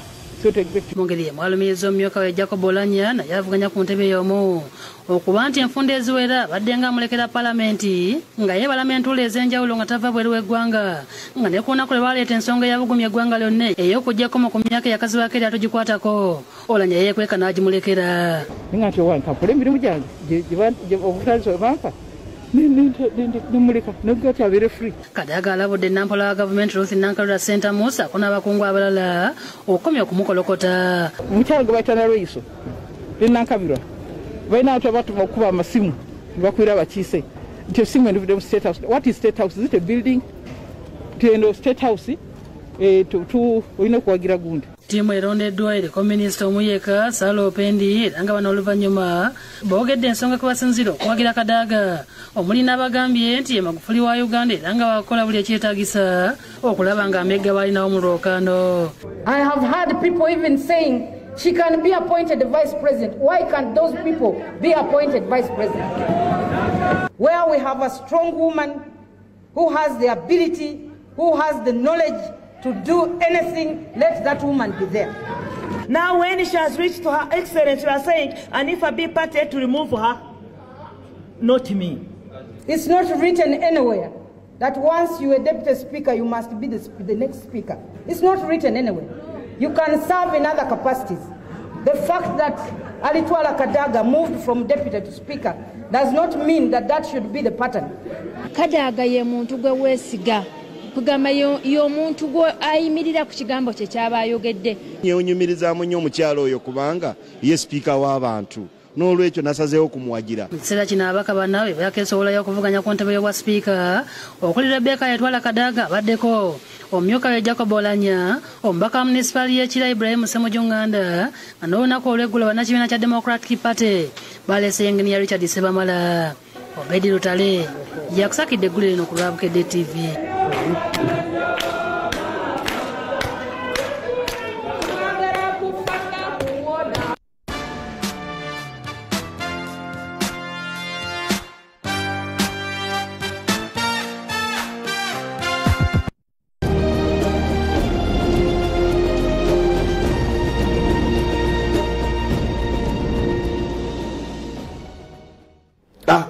Mu ngeri ye mwalumiriza omumyuka we Jacob Olanya naye avuganya ku ntebe y'omu okuba nti enfunda eziwera abadde nga amulekera Palamenti nga yeebalama entuula ez'enjawulo nga tava bweru w'eggwanga, nga ne ku lunaku lwe baleeta ensonga eyabugumya eggwanga lyonna ey'okuggyako ku myaka eyakazibwako eri atugikwatako, Olanya yeekweka n'agimulekera. Ninga nti owange kankole emirimu gyange obutalizo bwe bampa nemuleka negati abeere free. Kadaga alabudde nampola wa gavumenti Ruth Nankalula Ssentamu ssaako n'abakungu abalala okukomya okumukolokota. Omukyala gwe bayita Nalweyiso ne Nankabirwa balina abantu abatuma okukuba amasimu ne bakubira abakiise nti essimu enivudde mu State House. What is State House? Is it a building? Nti eno State House olina okuwagira gundi. Ttiimu erondeddwa eriko minisita omuyeka Sala Opendi era nga bano oluvannyuma boogedde ensonga kwe basinziira okuwagira Kadaga, omuli n'abagambye nti ye Magufuli wa Uganda era nga bakola buli ekyetaagisa okulaba ng'amegga balinawo mu lwokaano. I have heard people even saying she can be appointed vice president. Why can't those people be appointed vice president? Where we have a strong woman who has the ability, who has the knowledge to do anything, let that woman be there. Now when she has reached to her excellence, we are saying, and if I be party to remove her, not me. It's not written anywhere that once you are deputy speaker, you must be the next speaker. It's not written anywhere. You can serve in other capacities. The fact that Alitwala Kadaga moved from deputy to speaker does not mean that that should be the pattern. Kadaga ye muntu gwe weesiga, kugamba y'omuntu gwe ayimirira ku kigambo kye kyaba ayogedde. Yenyumirizaamu nnyo omukyala oyo kubanga ye sipiika w'abantu. N'olwekyo nasazeewo kumuwagira. Mu kiseera kino ababaka bannaabwe bakeesobolayo okuvuganya ku ntebe y'obwa sipiika okuli Rebecca Yetwala Kadaga abaddeko, omumyuka we Jacob Olanya, omubaka wa munisipaali y'e Kira Ibrahim Ssemujju Nganda, nga n'olunaku olw'eggulo bannakibiina kya Democratic Party baleese yinginiya Richard Sebamala. Obedi Lutale yakusakidde eggulire lino ku lwa Bukedde TV.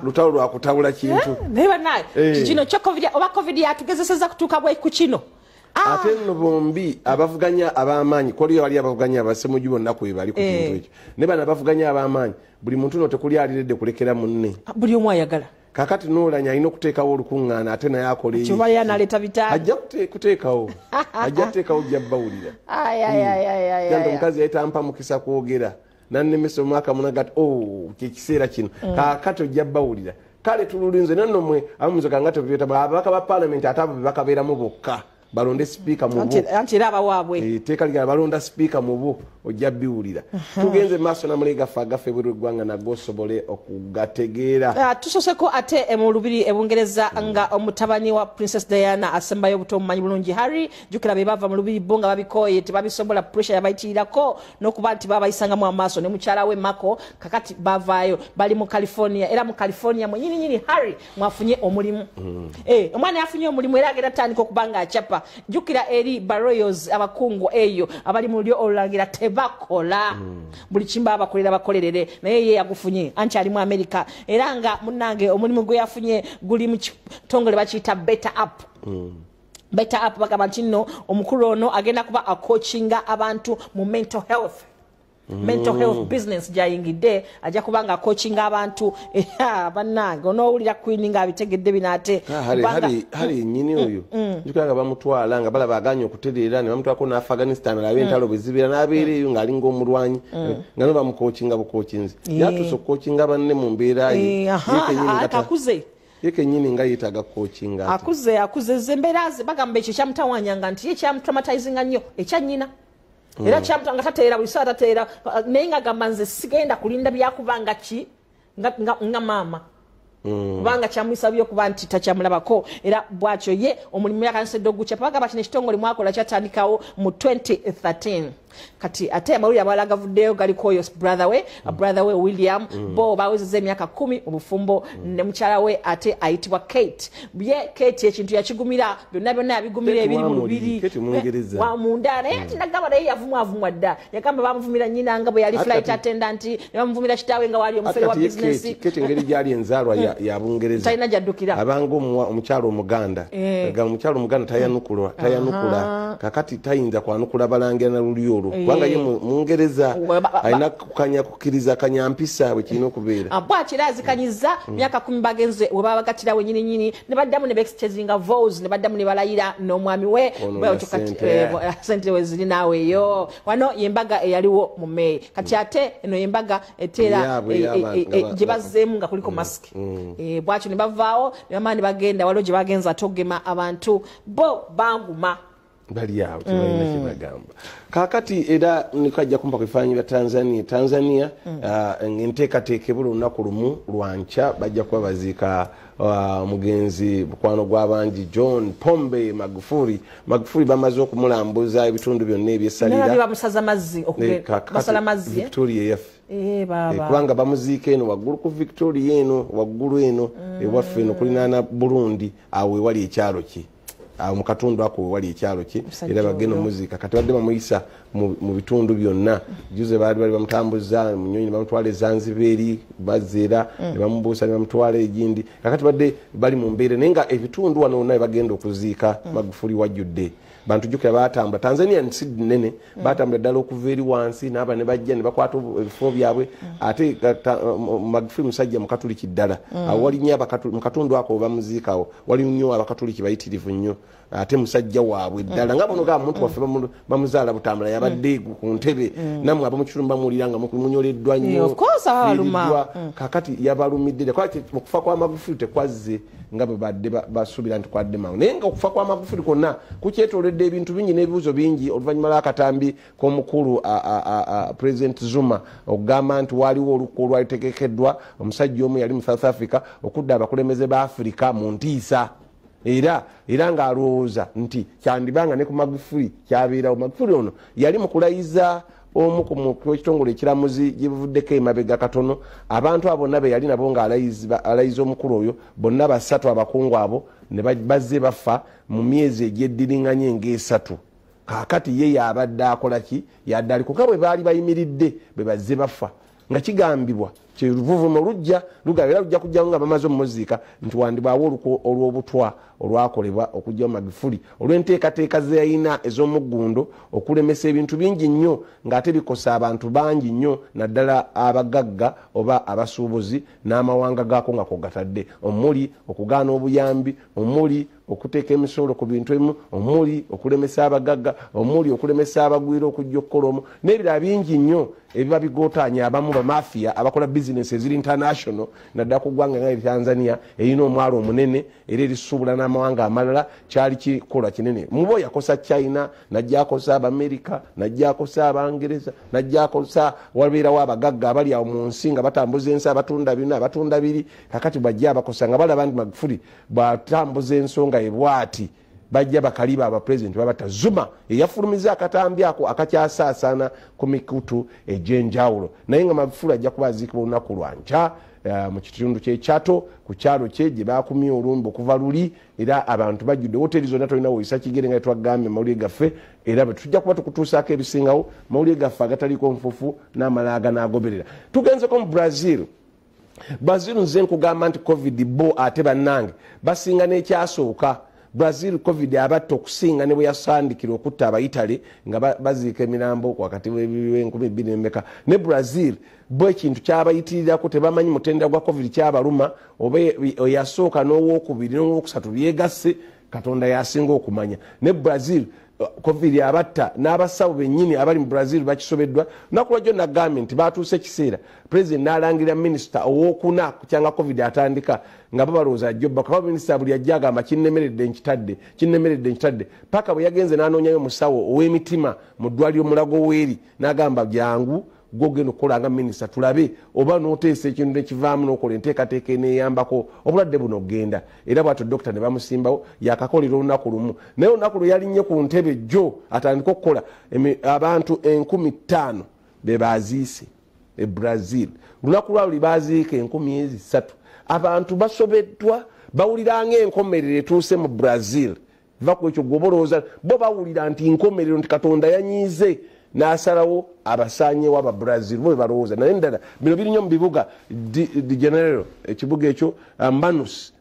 Lutalo lwakutabula kintu. Naye bannange kino kyo COVID, oba COVID yatugezesezza kutuuka bwe ku kino. Ate nno bombi abavuganya ab'amaanyi, kwaliyo wali abavuganya abasemuju bonna kwe bali ku kintu ekyo. Ne bano abavuganya ab'amaanyi, buli muntu nno tekuli aliredde kulekera munne. Buli omu ayagala. Kakati n'Olanya alina okuteekawo olukuŋŋaana ate naye akola eyo. Kyoba ye analeeta bitaano. Ajja kuteekawo. Ajja kuteekawo ojja bbawulira. Ay. Omukazi yali tampa mukisa kwogera. Nannemesa omwaka munagati, oh, kyekiseera kino. Kaakati ojja bbawulira. Kale tululinze nanno mmwe abamuzoka nga tebyeta ababaka ba paalamenti ate abo be bakabeeramu bokka. Balonde sipiika mu bo. Anti era abawaabwe. Etteeka ligala balonda sipiika mu bo ojja bbiwulira. Tugenze maaso n'amawulire gaffe agaffe ebweru w'eggwanga nago osobole okugategeera. Tusoseko ate mu lubiri e Bungereza nga omutabani wa Princess Diana asembayo obuto omumanyi bulungi Harry, jjukira be bava mu lubiri bo nga babikooye tebabisobola, pressure yabayitirirako n'okuba nti babayisangamu amaaso ne mukyala we Markle. Kakati bavaayo bali mu California, era mu California mwennyini nnyini Harry mwafunye omulimu. Omwana yafunye omulimu era agenda atandika okuba nga achapa. Jjukira eri ba royals abakungu eyo abali mu lulyo olulangira tebakola. Buli kimba abakolera bakolerere, naye ye yagufunye anti ali mu America, era nga munnange omulimu gwe yafunye guli mu kitongole bakiyita Better Up. Better Up bagamba nti nno omukulu ono agenda kuba acoachinga abantu mu mental health. Mental health business gyayingidde, ajja kuba nga acoachinga abantu. Bannange onoowulira Queen nga abitegedde bino ate. Hari nnyini oyo njukira nga bamutwala nga balaba aganye okutereera ne bamutwalako ne Afghanistan alabe entalo bwe zibeera n'abeera eyo ng'alinga omulwanyi nga no bamucoachinga bucoachinzi. Yatuuse okucoachinga banne mu mbeera ye. Akuze. Ye kennyini nga yeetaaga kucoachinga ate. Akuze embeera ze bagamba ekyo kyamutawaanyanga nti ye kyamutraumatizinga nnyo ekya nnyina. Era kyamutanga tateera buli ssaawa tateera, naye ng'agamba nze sigenda kulinda byakubanga ki nga maama. Kubanga kyamuyisa bubi okuba nti takyamulabako, era bw'atyo ye omulimu yakansedde ogukyapa. Bagamba kino ekitongole mwakola kyatandikawo mu 2013. Kati ate amawulire amalala gavuddeyo galiko oyo brother we William, bo bawezezza emyaka 10 mu bufumbo ne mukyala we ate ayitibwa Kate. Ye Kate ekintu yakigumira byonna byonna yabigumira ebiri mu lubiri wa munda, naye ati nagamba naye yavumwavumwa dda. Yagamba bamuvumira nnyina nga bwe yali flight attendant, ne bamuvumira kitaawe nga wali omufere wa business. Kate engeri gyali enzaalwa ya Bungereza talina gy'addukira, abanga omukyala Omuganda. Omukyala Omuganda tayanukula, kakati tayinza kwanukula balangira na lulyo olwo, kubanga ye Mungereza alina kukanya kukkiriza kanyampisa bwe kirina okubeera. Bw'atyo era azikanyiza myaka 10 bagenze we babagatira wennyini nnyini, ne baddamu ne beexchanginga vows, ne baddamu ne balayira n'omwami we sente we ziri naawe eyo. Wano y'embaga eyaliwo mu May. Kati ate eno y'embaga eteera gye bazzeemu nga kuliko masiki. Bw'atyo ne bavaawo ne bamala ne bagenda waliwo gye bagenze ate okugema abantu bo banguma. Bali awo tebalina kye bagamba. Kaakati era nikajja kumpa ku bifaananyi bya Tanzania. Tanzania enteekateeka ebula olunaku lumu lwankya bajja kuba baziika omugenzi mukwano gw'abangi John Pombe Magufuli. Magufuli bamaze okumulambuza ebitundu byonna ebyessalira. Bamusaza mazzi basala mazzi Victoria eyaffe. Kubanga bamuziika eno waggulu ku Victoria eno waggulu eno ewaffe eno kulinaana Burundi awo ewali ekyalo kye. Mu katundu ako wali ekyalo kye era bagenda omuziika. Kati badde bamuyisa mu bitundu byonna. Juze baali bali bamutambuza mu nnyonyi ne bamutwala e Zanzibar eri bazza era ne bamubuusa ne bamutwala egindi. Kakati badde bali mu mbeera naye nga ebitundu wano wonna bagenda okuziika Magufuli wajjudde. Bantu jjukira batambula, Tanzania nsi nnene, batambula ddala okuva eri wansi n'aba ne bajja ne bakwata ebifo byabwe. Ate Magufuli musajja mukatuliki ddala. Awo wali nnyo mu katundu ako bamuziikawo, wali nnyo abakatuliki bayitirivu nnyo, ate musajja waabwe ddala nga bono ga muntu waffe bamuzaala Butambula yabadde ku ntebe, nammwe abamu bamuwulira nga munyoleddwa nnyo. Kakati yabalumidde okufa kwa Magufuli tekwazze nga bwe badde basuubira nti kwadde mangu, naye nga okufa kwa Magufuli kwonna kukyetoolodde ebintu bingi n'ebibuuzo bingi oluvannyuma lw'akatambi k'omukulu President Zuma okugamba nti waliwo olukko olwalitegekeddwa omusajja omu yali mu South Africa okudda abakulembeze ba Afrika mu ntiisa, era ng'alowooza nti kyandibanga ne ku Magufuli kyabeerawo. Magufuli ono yali mu kulayiza omu ku ekitongole ekiramuzi gye buvuddeko emabega katono, abantu abo bonna be yali nabo ng'alayiza omukulu oyo bonna basatu abakungu abo ne bazze bafa mu myezi egyeddiringanye ng'esatu. Kaakati ye yabadde akola ki? Yadde aliko nga bwe baali bayimiridde bwe bazze bafa, nga kigambibwa kyeruvuvumo lujja lugaba era lujja kujjawo nga bamaze omumuziika nti wandibwawo oluko olw'obutwa olwakolebwa okujjawo Magufuli olw'enteekateeka ze yalina ez'omuggundo okulemesa ebintu bingi nnyo ng'ate bikosa abantu bangi nnyo naddala abagagga oba abasuubuzi n'amawanga gaako nga kogatadde, omuli okugaana obuyambi, omuli okuteeka emisolo ku bintu ebimu, omuli okulemesa abagagga, omuli okulemesa abagwira okujja okukola omu n'ebirala bingi nnyo ebiba bigootaanya abamu bamafiya abakola bizinesi eziri international naddala ku ggwanga nga Tanzania erina omwalo omunene era erisuubula n'amawanga amalala. Kyali kikola kinene. Mubo yakosa China, najja akosa Abamerika, najja akosa Abangereza, najja akosa wabeerawo abagagga abali awo mu nsi nga batambuza ensi, abatunda bino abatunda biri. Kakati bwajja abakosa nga balaba nti Magufuli bw'atambuza ensonga ye bw'ati bajja bakaliba abapresident babata. Zuma eyafulumiza akatambi ako akakyasaasaana ku mikutu egy'enjawulo, naye nga Magufuli ajja kuba aziikibwa olunaku lwa nkya mu kitundu ky'Ekyato ku kyalo kye gye bakumye olumbe okuva luli, era abantu bajjudde woteri zonna tolina woyisa kigere nga twagambye mawulire gaffe, era bwe tujja kuba tukutuusaako ebisingawo mawulire gaffe agataliiko nfuufu n'amalala aganaagoberera. Tugenzeko mu Brazil. Brazil nze nkugamba nti COVID bo ate bannange basinga n'ekyasooka. Brazil COVID abatta okusinga ne bwe yasandikira okutta abayitale nga baziika emirambo wakati w'enkumi bbiri n'emeka. Ne Brazil bo ekintu kyabayitirirako, tebamanyi mutendera gwa COVID kyabaluma, oba eyasooka n'owokubiri n'owokusatu byegasse, Katonda yasinga okumanya. Ne Brazil COVID abatta n'abasawo bennyini abali mu Brazil bakisobeddwa. Lunaku lwajjo nagambye nti batuuse ekiseera president n'alangira minisita owokuna kukyanga COVID atandika nga babalowooza ajja kuba minisita buli ajja agamba kinnemeredde nkitadde, kinnemeredde nkitadde, paka bwe yagenze n'anoonyayo omusawo ow'emitima mu ddwaliro Mulago weeri n'agamba jangu gwogenda okukola nga minisita tulabe oba n'oteesa ekintu nekivaamu n'okola enteekateeka eneeyambako obulwadde buno okugenda. Era bwatyo dokita ne bamusimbawo yakakolera olunaku lumu, naye olunaku lwe yalinnye ku ntebe jjo atandika okukola abantu 5,000 be baziise e Brazil. Lunaku lwa luli baziika 3,000. Abantu basobeddwa, bawulira ng'enkomerero etuuse mu Brazil. Va ku ekyo gwe bolowooza bo bawulira nti nkomerero, nti Katonda yanyiize n'asalawo abasaanyewo aba Brazil, bo balowooza. Naye ndala bino biri nnyo mu bibuga de Janeiro, ekibuga ekyo Manaus,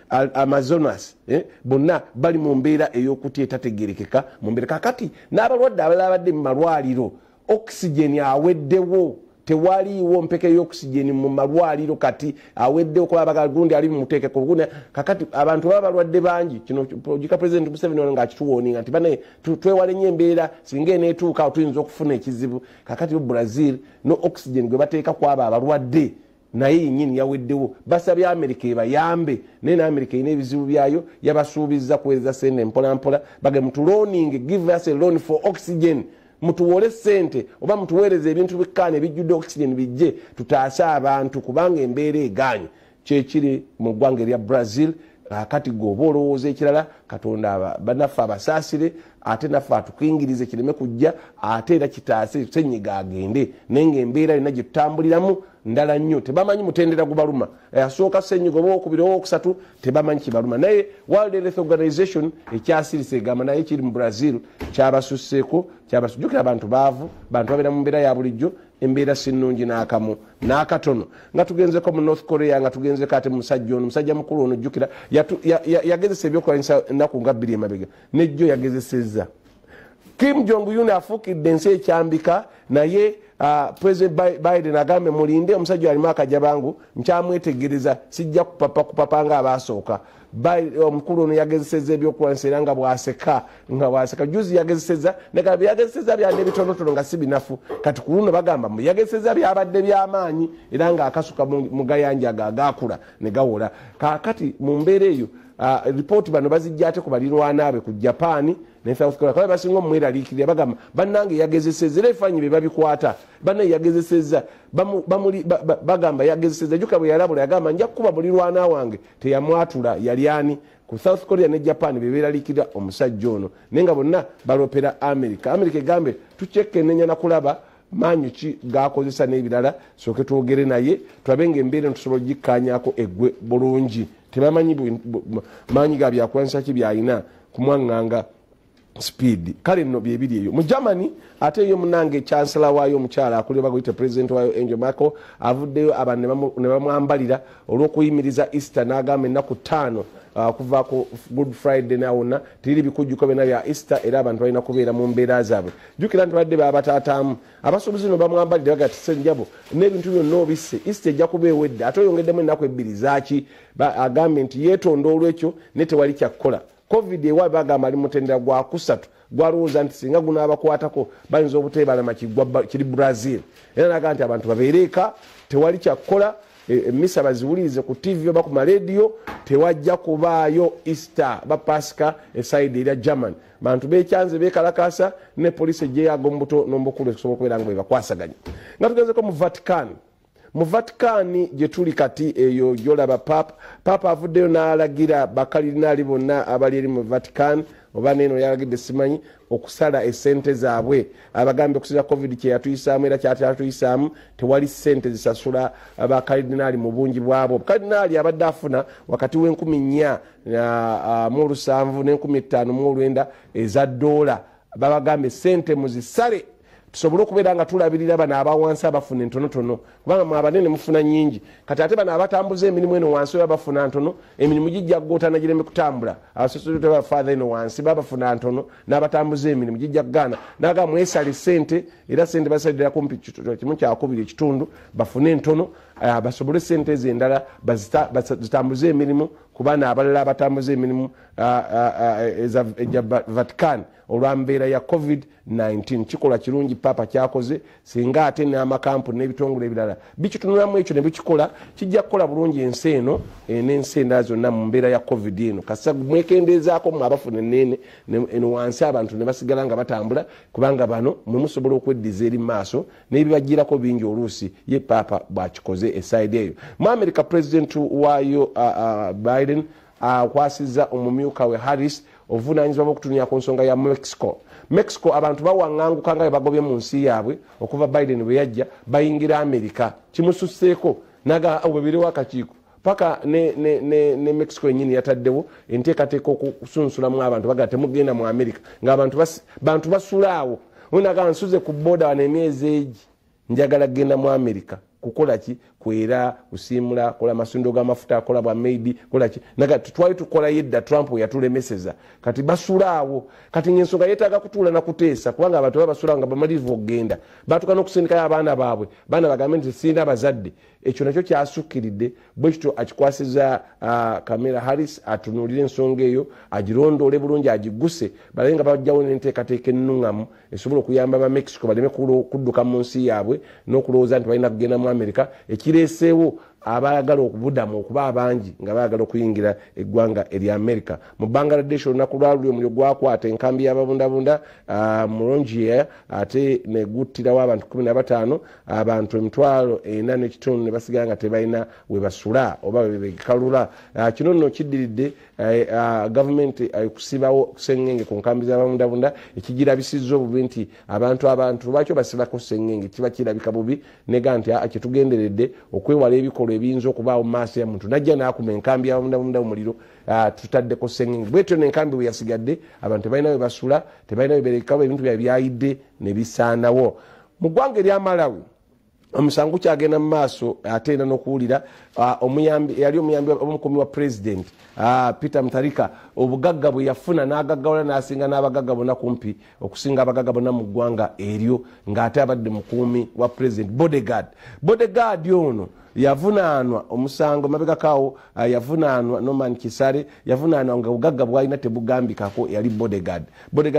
Amazonas, bonna bali mu mbeera ey'okutya etategeerekeka mu mbeera. Kakati n'abalwadde abalala abadde mu malwaliro, oxygen aweddewo, tewaliiwo mpeke y'oxygen mu malwaliro kati aweddewo kuba gundi ali mumuteekeko gundi. Kakati abantu baba balwadde bangi. Kino ojjukira President Museveni ono ng'akituwooninga nti bane twewale nnyo embeera singa eneetuuka awo tuyinza okufuna ekizibu. Kakati Brazil no oxygen gwe bateeka ku abo abalwadde naye yennyini yaweddewo. Basabye Amerika ebayambe, naye ne Amerika erina ebizibu byayo, yabasuubizza kuweereza sente mpola mpola, bage mutuloaninge, give us a loan for oxygen, mutuwole sente oba mutuweereze ebintu bikkaana ebijjudde oxygen bijje tutaase abantu kubanga embeera egaanye. Kyekiri mu ggwanga erya Brazil. Kakati gwe oba olowooza ekirala, Katonda bannaffe abasaasire ate naffe atukingirize kireme kujja, ate era kitaase ssenyiga agende, naye ng'embeera yonna gye tutambuliramu ndala nnyo. Tebamanyi mutendera gubaluma, asooka ssenyiga oba owokubiri owokusatu tebamanyi kibaluma. Naye World Health Organization ekyasirise egamba naye kiri mu Brazil kyabasusseeko, kyabasujjukira abantu baavu, bantu babeera mu mbeera ya bulijjo, Embeera si nnungi n'akamu n'akatono. Nga tugenzeko mu North Korea, nga tugenzeko ate musajja ono, musajja mukulu ono, jjukira yagezesa ebyokulwanyisa ennaku nga 2 emabega, nejjo yagezesezza. Kim Jong Un afuukidde ensi ekyambika, naye President Biden agambe mulinde, omusajja alimu akajabangu, nkyamwetegereza, sijja kupapa kupapa nga abasooka. Omukulu ono yagezesezza ebyokulwanyisa era nga bwaseka. Juzi yagezesezza, naye yagezesezza byadde ebitonotono nga si binafu. Kati ku luno bagamba mbu yagezesezza byabadde by'amaanyi era ng'akasuka mu gayanja ago agaakula ne gawola. Kaakati mu mbeera eyo, ripooti bano bazijja ate ku balirwana be ku Japan ne South Korea, kuba basinga omweraliikirira, bagamba bannange yagezesezza, era ebifaananyi bye babikwata, bannange yagezesezza, bagamba yagezesezza. Jjuka bwe yalabula yagamba nja kukuba mulirwana wange, teyamwatula yali ani. Ku South Korea ne Japan be beeraliikirira omusajja ono, naye nga bonna balopera America. America egambe tukyekennenya na kulaba maanyi ki gakozesa n'ebirala, sooke twogere naye tulabe ng'embeera eno tusobola ogikkaanyaako eggwe bulungi. Tebamanyi maanyi ga byakulwanyisa ki byalina kumwaŋŋanga speed. Kale nno byebiri eyo mu Germany. Ate eyo munange chancellor waayo omukyala akulira baguyita president waayo Angel Merkel avuddeyo abantu ne bamwambalira olw'okuyimiriza Easter, n'agamba ennaku 5 okuva ku Good Friday nawonna teriri bikujjuko byonna bya Easter, era abantu balina kubeera mu mbeera zaabwe. Jjukira nti badde babataataamu abasuubuzi no bamwambalidde baga ti ssenjabo n'ebintu byonna obisse, Easter ejja kuba ewedde, ate oyongeddemu ennaku 2 zaaki. Agambye nti yeetonda olw'ekyo ne tewali kyakkola. Covid ewa bagamba ali mutendera gwa 3, gwalowooza nti singa gunaabakwatako bayinza obuteebalama kiri Brazil. Era n'agamba nti abantu babeere eka, tewali kyakkola, emisa baziwulirize ku TV oba ku marediyo, tewajja kubaayo Easter ba Pasika esayidi erya German. Bantu beekyanze beekalakaasa ne poliisi ejjeyaga omubuto n'omubukulu okusobola okubeera nga bwe bakwasaganya. Nga tugenzeko mu Vatican. Mu Vatican gye tuli kati eyo gy'olaba Papa avuddeyo n'alagira bakalirinaali bonna abali eri mu Vatican, oba neeno yalagidde simanyi, okusala esente zaabwe. Abagambye okusinza Covid kye yatuyisaamu era kyatuyisaamu, tewali ssente zisasula bakalidinaali mu bungi bwabwo. Kalidinaali abadde afuna wakati w'enkumi 4 mu 7 n'enkumi 5 mu 9 eza ddoola. Babagambye ssente muzisale tusobole okubeera nga tulabirira bano abawansi abafuna entonotono, kubanga mwe abanene mufuna nnyingi. Kati ate bano abatambuza emirimu eno wansi oba bafuna ntono, emirimu gijja kugootana gireme kutambula. Abasosodote bafaatha eno wansi babafuna ntono, n'abatambuza emirimu gijja kugaana. Naga mwesale ssente, era ssente basalira kumpi 1/2 ekitundu, bafune entono, basobole ssente ezo endala zitambuze emirimu ku baana abalala abatambuza emirimu egya Vatican olw'embeera ya COVID-19. Kikolwa kirungi Papa kyakoze, singa ate n'amakampuni n'ebitongole ebirala bikitunulamu ekyo ne bikikola, kijja kukola bulungi ensi eno n'ensi endala zonna mu mbeera ya COVID eno. Kasa mwekendeezaako mmwe abafuna ennene eno wansi, abantu ne basigala nga batambula, kubanga bano mwe musobola okweddiza eri mu maaso n'ebibajjirako bingi oluusi. Ye Papa bw'akikoze esayidi eyo. Mu America, president waayo Biden akwasizza omumyuka we Harris obuvunaanyizibwa bw'okutunuulira ku nsonga ya Mexico. Mexico abantu bawaŋŋanguka nga bwe bagobye mu nsi yaabwe okuva Biden bwe yajja, bayingira America. Kimususseeko naga bwe akakiiko paka ne Mexico yennyini yataddewo enteekateeka okusunsulamu abantu, baga temugenda mu America, ng'abantu bantu basula awo. Onaga nsuze ku boda wano emyezi egi, njagala kugenda mu America kukola ki? Kwera, kusiimula, kola masundo g'amafuta, kola bwa maidi, kola ki. Naga twali tukolayo edda, Trump yatulemeseza, kati basula awo. Kati ng'ensonga yeetaaga kutuula na kuteesa, kubanga abantu baba basula nga bamalirivu okugenda, batuuka n'okusindikayo abaana baabwe, baana bagambe nti sirina abazadde. Ekyo nakyo kyasukkiridde. Bwe kityo akikwasiza Kamala Harris atunuulire ensonga eyo, agirondoole bulungi, agiguse, balabe nga bajjawo n'enteekateeka ennuŋŋamu esobola okuyamba ba Mexico baleme kudduka mu nsi yaabwe n'okulowooza nti balina kugenda mu America, ekireeseewo abaagala okubudamu okuba abangi nga baagala okuyingira eggwanga erya America. Mu Bangladesh, olunaku lwa luli omuliro gwakwata enkambi y'ababundabunda mu Rongia, ate neguttirawo abantu 15, abantu 4,500 ne basigala nga tebalina we basula oba webekalula. Kino nno kiddiridde gavumenti okusibawo sengenge ku nkambi z'ababundabunda, ekigirabisizza obubi nti abantu lwaki basibako sengenge, kiba kirabika bubi. Nega nti kyetugenderedde okwewala ebikolwa ebiyinza okubaawo mu maaso ya muntu najja n'akuma enkambi y'ababundabunda omuliro, tutaddeko sengenge. Bwetyo nenkambi bwe yasigadde, abantu tebalina we basula, tebalina we berekabo, ebintu byabwe byayidde ne bisaanawo. Mu ggwanga erya Malawi Omusango kyagenda mu maaso ate era n'okuwulira omuyambi yali omuyambi omukuumi wa president Peter Mutharika, obugagga bwe yafuna n'agaggawala n'asinga n'abagagga bonna, kumpi okusinga abagagga bonna mu ggwanga eryo, ng'ate abadde mukuumi wa president, bodyguard. Bodyguard ono yavunaanwa omusango mabegakaawo, yavunaanwa Norman Chisale, yavunaanwa nga obugagga bwalina tebugambikako. Yali bodyguard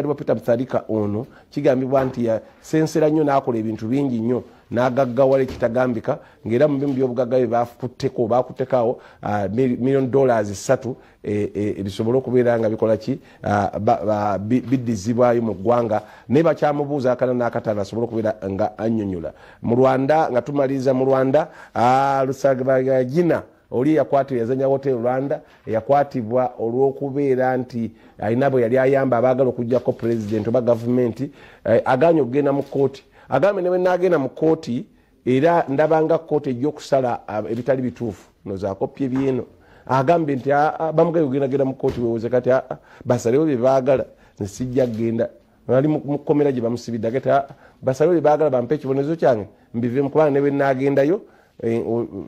wa Peter Mutharika. Ono kigambibwa nti yasensera nnyo n'akola ebintu bingi nnyo n'agaggawala ekitagambika, ng'era mu bimu byobugagga bye bakutteko bakuttekawo $3 million bisobole okubeera nga bikola ki, biddizibwayo mu ggwanga, naye bakyamubuuza akana n'akataano asobole okubeera nga annyonnyola. Mu Rwanda, nga tumaliriza, mu Rwanda, Rusagina oli eyakwatibwa, yazanya Hotel Rwanda, eyakwatibwa olw'okubeera nti alina bwe yali ayamba abaagala okugjako pulezidenti oba gavumenti, aganye okugenda mu kooti. Agambye, ne bwe naagenda mu kooti era ndabanga kooti ejja okusala ebitali bituufu, nozaakopye byeno. Agambye nti bamugaye ogendagenda mu kooti wewoze, kati basalewo bye baagala, nsijja kugenda. Ali mu kkomera gye bamusibidde, agati basalewo bye baagala, bampe ekibonerezo kyange mbivemu, kubanga ne bwe naagendayo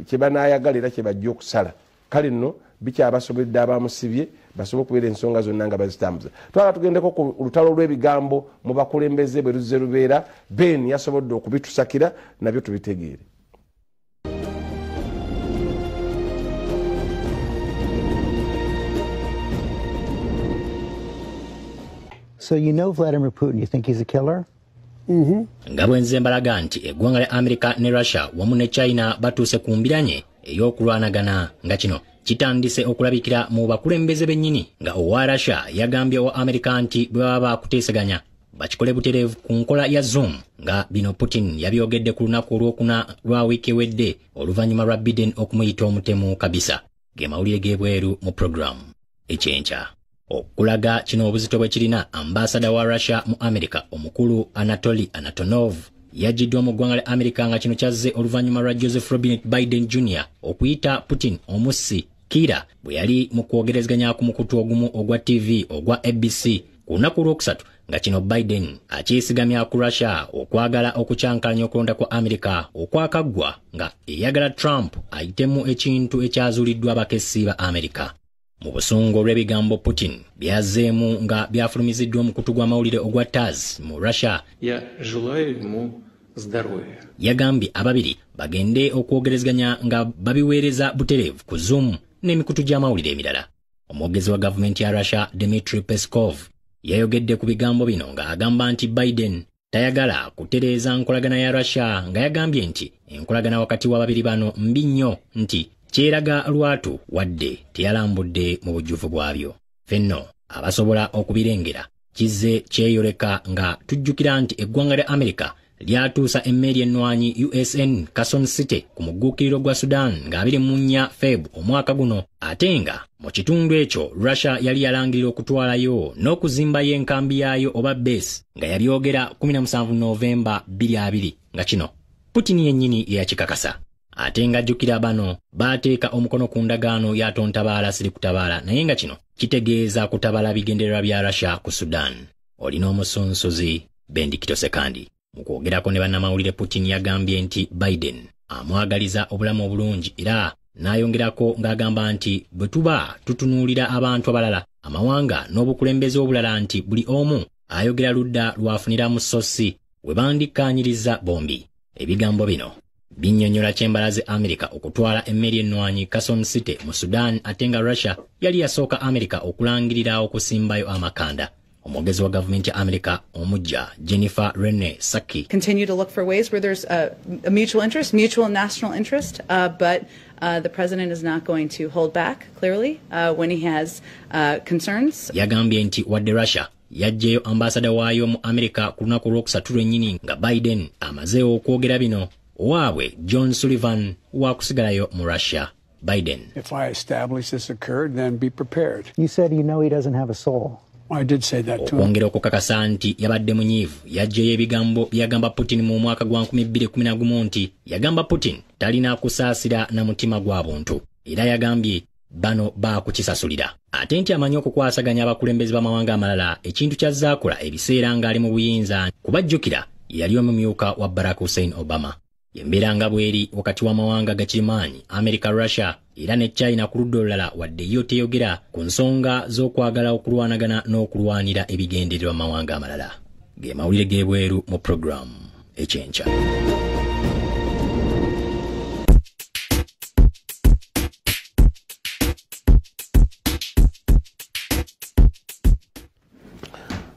kyebanayagala era kyebajja okusala. Kale nno bikyabasobedde abamusibye basobole okubeera ensonga zonna nga bazitambuza. Twala tugendeko ku lutalo lw'ebigambo mu bakulembeze bwe luzze lubeera. Ben yasobodde okubitusakira nabyo tubitegeere. So you know Vladimir Putin, you think he's a killer? Nga bwe nze mbalaga nti eggwanga lya Amerika ne Russia wamu ne China batuuse ku mbiranye ey'okulwanagana, nga kino kitandise okulabikira mu bakulembeze bennyini, nga owa Russia yagambye owa Amerika nti bwe baba bakuteeseganya bakikole butereevu ku nkola ya Zoom, nga bino Putin yabyogedde ku lunaku olwokuna lwa wiiki ewedde oluvannyuma lwa Biden okumuyita omutemu kabisa. Ge mawulire g'ebweru mu puroguramu Ekyenkya. Okulaga kino obuzito bwe kirina, ambasada wa Russia mu America omukulu Anatoli Antonov yaggiddwa mu ggwanga lya Amerika, nga kino kyazze oluvannyuma lwa Joseph Robinette Biden Jr okuyita Putin omussi kiira bwe yali mu kwogerezeganya ku mukutu ogumu ogwa TV ogwa ABC ku lunaku olwokusatu, nga kino Biden akyesigamya ku Russia okwagala okukyankalanya okulonda kwa Amerika okwakaggwa, nga eyagala Trump ayitemu, ekintu ekyazuuliddwa abakessi ba Amerika. Mu busungu olw'ebigambo Putin byazzeemu nga byafulumiziddwa omukutu gw'amawulire ogwa TASS mu Russia, Я желаю ему здоровья. yagambye ababiri bagende okwogerezeganya nga babiweereza butereevu ku Zoom n'emikutu gy'amawulire emirala. Omwogezi wa gavumenti ya Russia Dmitry Peskov yayogedde ku bigambo bino ng'agamba nti Biden tayagala kutereeza nkolagana ya Russia, nga yagambye nti enkolagana wakati w'ababiri bano mbi nnyo, nti kyeraga lwatu wadde teyalambudde mu bujjuvu bwabyo. Fenno abasobola okubirengera kizze kyeyoleka, nga tujjukira nti eggwanga lya Amerika lyatuusa emmeeri ennwanyi USN Carson City ku mugguukiriro gwa Sudan nga 24 Feb omwaka guno, ate nga mu kitundu ekyo Russia yali yalangirira okutwalayo n'okuzimbayo enkambi yaayo oba base, nga yabyogera 17 Novemba 2020, nga kino Putin yennyini yeyakikakasa. Ate nga jjukira bano baateeka omukono ku ndagaano ya tontabaala siri kutabaala, naye nga kino kitegeeza kutabala bigendererwa bya Russia ku Sudan. Olina omusunsuzi Bendikito Sekandi. Mu kwogerako ne bannamawulire, Putin yagambye nti Biden amwagaliza obulamu obulungi, era n'ayongerako ng'agamba nti bwe tuba tutunuulira abantu abalala, amawanga n'obukulembeze obulala, nti buli omu ayogera ludda lwafuniramu, so si we bandikkaanyiriza bombi. Ebigambo bino binnyonnyola kyembalaze Amerika okutwala emmeri ennwanyi Carson City mu Sudan, ate nga Russia yali yasooka Amerika okulangirira okusimbayo amakanda. Omwogezi wa gavumenti ya Amerika omujja Jennifer Rene Saki continue to look for ways where there's a mutual interest, mutual national interest, but the president is not going to hold back, clearly, when he has concerns. Yagambye nti wadde Russia yaggyeyo ambasada waayo mu Amerika ku lunaku olwokusatu lwennyini nga Biden amazeewo okwogera bino, owaabwe John Sullivan wakusigalayo mu Russia. Biden If I establish this occurred, then be prepared. You said you know he doesn't have a soul. I did say that to him. Okwongera okukakasa nti yabadde munyiivu, yaggyeyo ebigambo byeyagamba Putin mu mwaka gwa 2011, nti yagamba Putin talina kusaasira na mutima gwa buntu, era yagambye bano baakukisasulira, ate nti amanyi okukwasaganya abakulembeze b'amawanga amalala, ekintu kyazze akola ebiseera ng'ali mu buyinza, kubajjukira yali omumyuka wa Barack Hussein Obama. Embeera nga bweri wakati w'amawanga gakirimaanyi America, Russia era ne China ku ludda olulala, wadde yo teyogera ku nsonga z'okwagala okulwanagana n'okulwanira ebigendererwa mawanga amalala. Ge mawulire g'ebweru mu puroguramu Ekyenkya.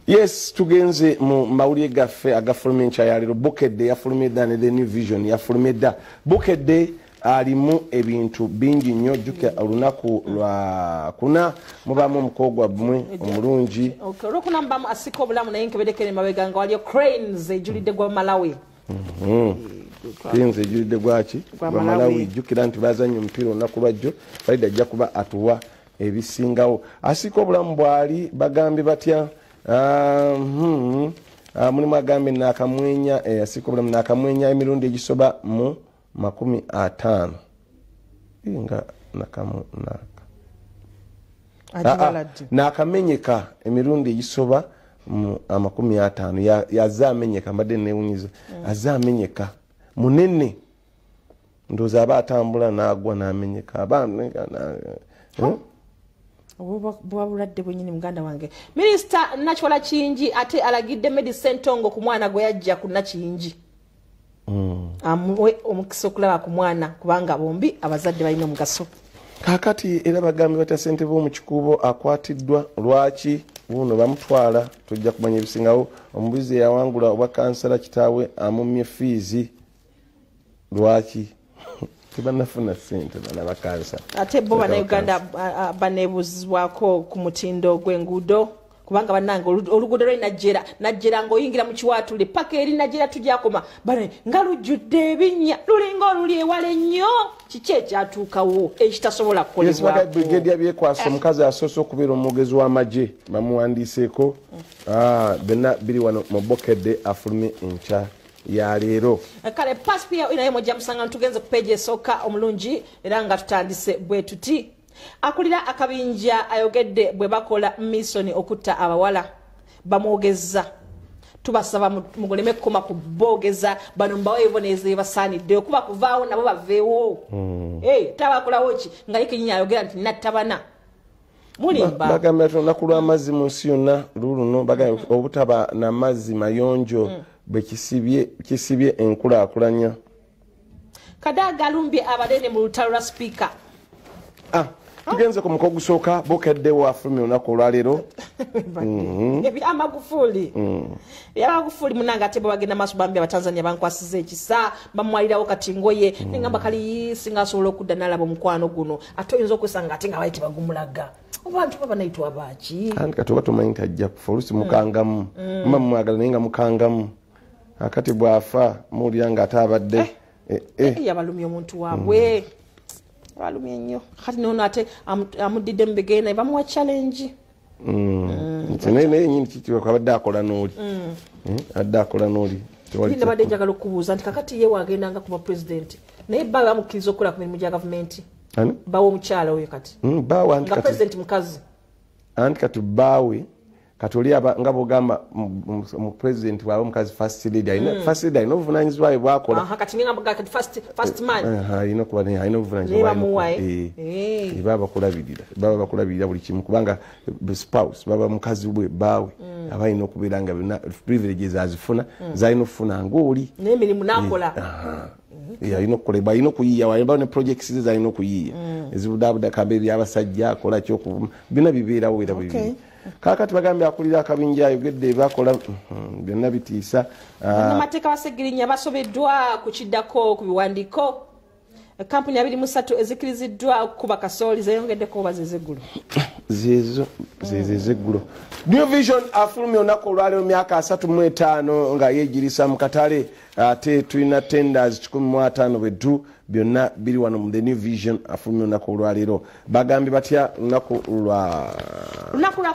Yes, tugenze mu mawulire gaffe agafulumye enkya ya leero. Bukedde yafulumye dda ne The New Vision yafulumye dda. Bukedde alimu ebintu bingi nnyo. Jjukira olunaku lwa kuna mubaamu omukogo gwammwe omulungi. Olwokuna mubaamu asika obulamu, naye nkeberekere mabega nga waliyo Cranes ejulidde gwa Malawi. Cranes ejulidde gwaki? Gwa Malawi. Jjukira nti bazannye omupiira olunaku lwajjo. Farida ajja kuba atuwa ebisingawo. Asika obulamu bwali bagambye batya? Mulimu agambye nakamwenya, asika obulamu nakamwenya emirundi egisoba mu 50. Nga nakamenyeka emirundi egisoba mu 50. Yazze amenyeka, mbadde newunyiza. Azze amenyeka munene, ndowooza aba atambula n'agwa n'amenyeka. Buba bulwadde bwennyini muganda wange. Minisita Nakiwala Kiyingi ate alagidde Medicine Tongo ku mwana gwe yajja ku Nakiyingi amuwe omukisa okulaba ku mwana, kubanga bombi abazadde balina omugaso. Kaakati era bagambye batya ssentebe w'omu akwatiddwa lwaki buno bamutwala, tujja kumanya ebisingawo. Omubuzi eyawangula obwa kansala kitaawe amumye fiizi lwaki tebannafuna ssente bana bakansa. Ate bo bannayuganda baneebuuzibwako ku mutindo gw'enguudo, kubanga bannange oluguudo lwe Najjera, Najjera ng'oyingira mu Kiwaatule paka eri Najjera tugyakoma bane nga lujjudde ebinnya, lulinga oluli ewala ennyo. Kiki ekyatuukawo ekitasobola kukolebwako? Brigadier Byekwasa omukazi asoose okubeera omwogezi w'amagye bamuwandiiseeko. Byonna biri wano mu Bukedde afulumye enkya ya leero. Kale pasipia naye mujja musanga tugenze ku peegi esooka omulungi, era nga tutandise bwe tuti. Akulira akabinja ayogedde bwe bakola misoni okutta abawala bamwogeza. Tubasaba mugoleme kukoma ku boogeza bano, mbawe ebibonerezo ebibasaanidde okuba kuvaawo nabo baveewo. Tabakolawo ki nga ye kennyini ayogera nti nattabana. Mulimba. Bagambye nti olunaku lw'amazzi mu nsi yonna luuluno. Bagambye obutaba n'amazzi mayonjo bwe kisibye enkulaakulanya. Kadaga alumbye abanene mu lutalo lwa sipiika. Tugenze ku muko gusooka. Bukedde wafulumye olunaku olwaleero. Ebyamagufuli. Ebyamagufuli munange ate bwe bagenda maaso bambi Abatanzania bankwasiza ekisa, bamwalirawo kati ngoye nengamba kali singa asobola okudda n'alaba omukwano guno, ate oyinza okwesanga ate nga bali tebagumulaga. Abantu baba banayitwa baaki? Anti kati oba tomanyi nti ajja kufa, oluusi mukangamu, muba mumwagala naye nga mukangamu. Akati bw'afa muwulira nga ate abadde yabalumya omuntu waabwe. Balumye nnyo. Kati nono ate amuddidde mu bigere naye bamuwa challenge. Naye nyini kiki abadde akola n'oli, abadde akola n'oli. Nabadde njagala okubuuza nti kakati ye wagendanga kuba pulezidenti, naye bba bamukkiriza okukola ku mirimu gya gavumenti? Bawe omukyala oyo kati nga pulezidenti mukazi. Anti kati bbaawe kati oli nga bwogamba mu pulezidenti bwaba omukazi first lady, first lady alina obuvunaanyizibwa bwe bwakola. Kati first man alina okuba alina obuvunaanyizibwa, baba bakulabirira buli kimu, kubanga spouse baba mukazi bwe bbaawe aba alina okubeera nga byonna privileges azifuna zalina okufuna ng'oli n'emirimu n'akola. Alina okukola, alina okuyiiya, walina ne projects ze zalina okuyiiya ezibudaabuda kambe ebyabasajja akola kyokuvuma byonna bibeerawo era bwe. Kaakati bagambye akulira akabinja ayogedde bakola byonna bitiisa. Bannamateeka basegirinya basobeddwa ku kiddako ku biwandiiko. Kampuni 23 ezikiriziddwa okukuba kasooli zeeyongeddeko oba zezeggulo? Zeezo zezeggulo. New Vision afulumye olunaku olwaleero myaka 35 nga yeegirisa mu katale. Ate tulina tenders 150 bwetu byonna biri wano mu The New Vision afulumye olunaku olwaleero. Bagambye batya lunaku lwa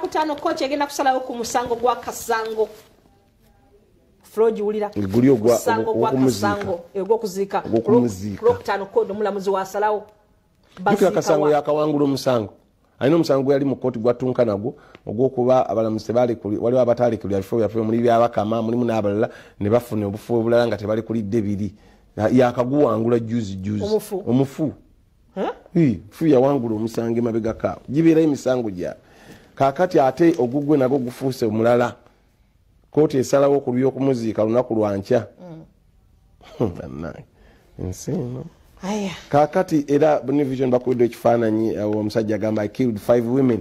kutaano kkooti egenda kusalawo ku musango gwa Kasango. Floyd wulira musango gwa Kasango ogw'okuziika. Lwokutaano kkooti omulamuzi wasalawo. Jjukira Kasango yakawangula omusango. Alina omusango gwe yali mu kkooti gwatunka nagwo ogw'okuba abalamuzi waliwo abatalekulira bifo byaffe, muli byabakama mulimu n'abalala ne bafuna obufu obulala nga tebalekulidde biri. Yakaguwangula juzi juzi. Omufu. Fu yawangula omusango emabegako. Gibeera emisango gyabwe. Kaakati ate ogugwe nagwo gufuuse omulala. Kooti esalawo ku lw'okumuziika lunaku lwankya. Ensi eno. Kaakati era New Vision bakubidde ekifaananyi omusajja agamba I killed 5 women.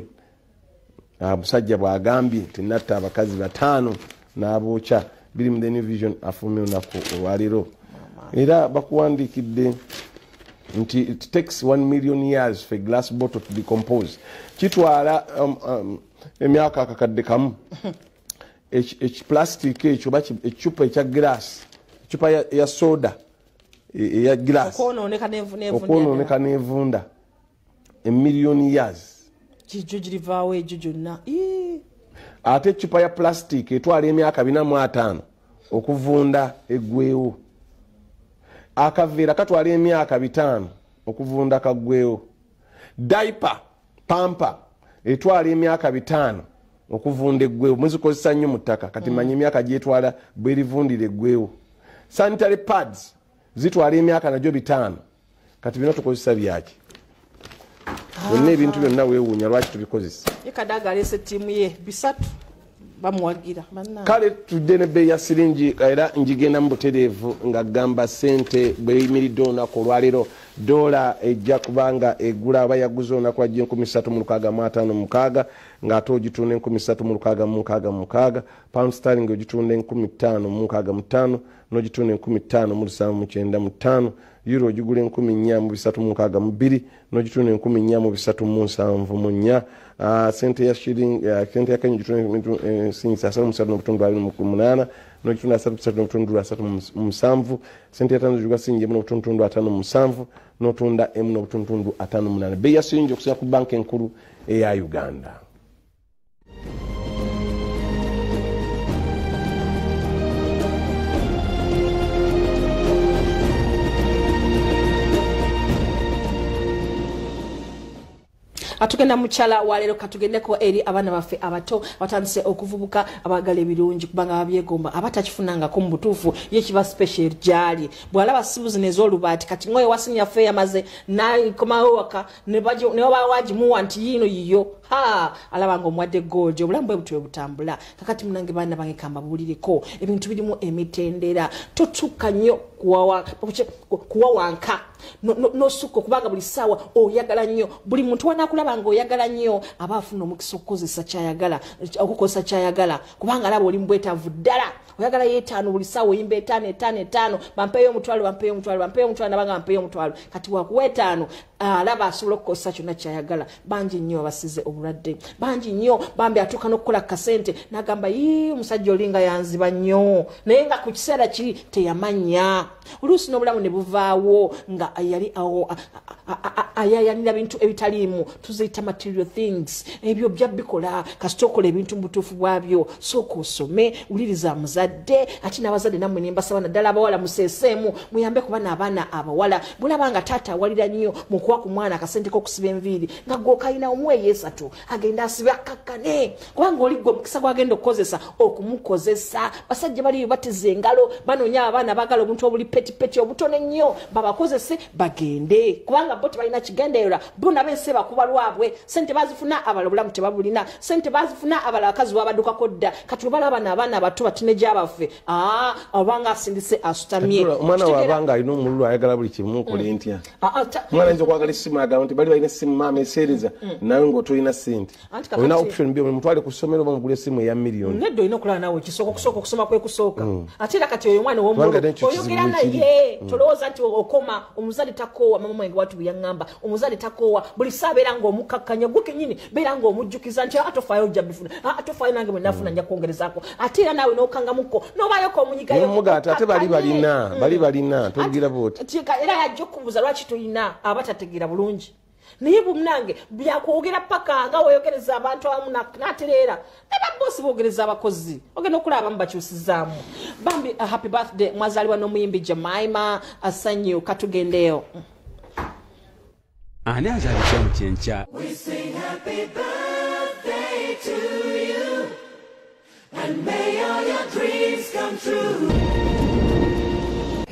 Omusajja bw'agambye nti natta abakazi 5 n'abookya. Biri mu The New Vision afulumye olunaku olwaleero. Era bakuwandiikidde nti it takes 1 million years for a glass bottle to decompose. Kitwala emyaka akakadde kamu. Ekiplastic ekyo oba ekicupa ekya glass, ecupa ya soda eya glass okwonooneka n'evunda a million years. Kijjo girivaawo egyo gyonna. Ate ecupa ya plastic etwala emyaka 45 okuvunda eggwewo. Akaveera katwala emyaka 5 okuvunda kaggwewo. Diaper pampa etwala emyaka 5 okuvunda eggwewo. Muzikozesa nnyo mu ttaka kati manya emyaka gyetwala bwerivundira eggwewo. Sanitary pads zitwala emyaka nagyo 5. Kati bino tukozesa byaki? Byonna ebintu byonna weewuunya lwaki tubikozesa. Ye Kadaga aleese ttiimu ye 3 bamuwagira. Kale tudde n'ebbeeyi ya siringi era njigenda mu butereevu nga gamba ssente bweyimiridde olunaku olwaleero. Dola ejja kubanga egula aba yaguze olunaku lwa jjo 3656 ng'ate ogitunda 3666. Pound sterling ogitunda 5565 n'ogitunda 5795. Euro ogigula 4362 n'ogitunda 4374. Sente ya shilling, sente ya Kenya ogitunda siringi 33.28 n'ogitunda 33.37. Sente ya Tanzania ogigula siringi 1.57 n'otunda 1.58. Bbeeyi ya siringi okusinga ku banka enkulu eya Uganda. Atugenda mukyala waleero katugendeko eri abaana baffe abato abatandise okuvubuka abaagala ebirungi kubanga babyegomba abatakifunangako mu butuufu ye kiba special gyali bw'alaba sibu zino ez'olubaati kati ngoye wasinya ffe yamaze nakomawo waka ne baba wagimuwa nti yiino yiyo ha alaba nga omuwadde gold obulamu bwe butyo butambula. Kakati munange baana bange kambabuulireko ebintu birimu emitendera totuuka nnyo kuwawanka nosukka kubanga buli ssaawa oyagala nnyo buli muntu wanaakulaba nga oyagala nnyo aba afuna omukisa okukozesa kyayagala okukozesa kyayagala kubanga alaba oli mu bwetaavu ddala oyagala yeetaano buli ssaawa oyimba etaano etaano etaano bampeeyo omutwalo bampeeyo omutwalo bampeeyo omutwalo nabanga bampeeyo omutwalo kati wakuwa etaano alaba asobola okukozesa kyonna kyayagala. Bangi nnyo abasize obulwadde bangi nnyo bambi atuuka n'okukola kasente n'agamba yii omusajja oli nga yanziba nnyo naye nga ku kiseera kiri teyamanya. Oluusi n'obulamu ne buvaawo nga yali awo ayayanira bintu ebitaliimu tuziyita material things ebyo byabikola kasita okola ebintu mu butuufu bwabyo sooka osome wuliriza muzadde ate n'abazadde nammwe ne mbasaba naddala abawala museeseemu muyambe kuba n'abaana abawala bulaba nga taata awalira nnyo mu kuwa ku mwana akasente k'okusiba enviiri nga gwe okayina omuweeyo esatu agenda asibe akkakkane kubanga oli gwe omukisa gwagenda okukozesa okumukozesa. Basajja baliyo bateze engalo banoonya abaana baagala obuntu obuli petipeti obutono ennyo babakozese bagende kubanga bo tebalina kigendererwa bo nabo ensi bakuba lwabwe sente bazifuna abala obulamu tebabulina sente bazifuna abala abakazi babaddukako dda kati obalaba n'abaana abato batineja baffe obanga asindise asutamye. Omwana waabanga alina omululu ayagala buli kimu okole ntya omwana ayinza okwagala essimu agamba nti bali balina essimu maama eseereza nawe ng'otolina ssente olina option b mutwale ku ssomero oba mugule essimu eya miliyoni nedda olina okulaba naawe ekisooka okusooka okusoma kwe kusooka ate era kati oyo omwana ow'omululu oyogera naye tolowooza nti okoma omuzadde takoowa mama mwange watu bwe yaŋŋamba omuzadde takoowa buli ssaawa beera ng'omukakkanya gwe kennyini beera ng'omujjukiza nti tofaayo ojja bifuna tofaayo nange bwe nafuna nja kwongerezaako ate era naawe n'okangamukko n'obaayoko omunyigayo ate bali balina bali balina togira bw'oti era yajja okubuuza lwaki tolina aba tategeera bulungi naye munange byakwogera paka nga weeyogereza abantu abamu n'atereera ne babosi boogereza abakozi ogenda okulaba abamu bakyusizaamu. Bambi happy birthday mwazaalibwa n'omuyimbi Jemima Asanyu katugendeyo. Ani azaalibwa mu kyenkya? We sing happy birthday to you and may all your dreams come true.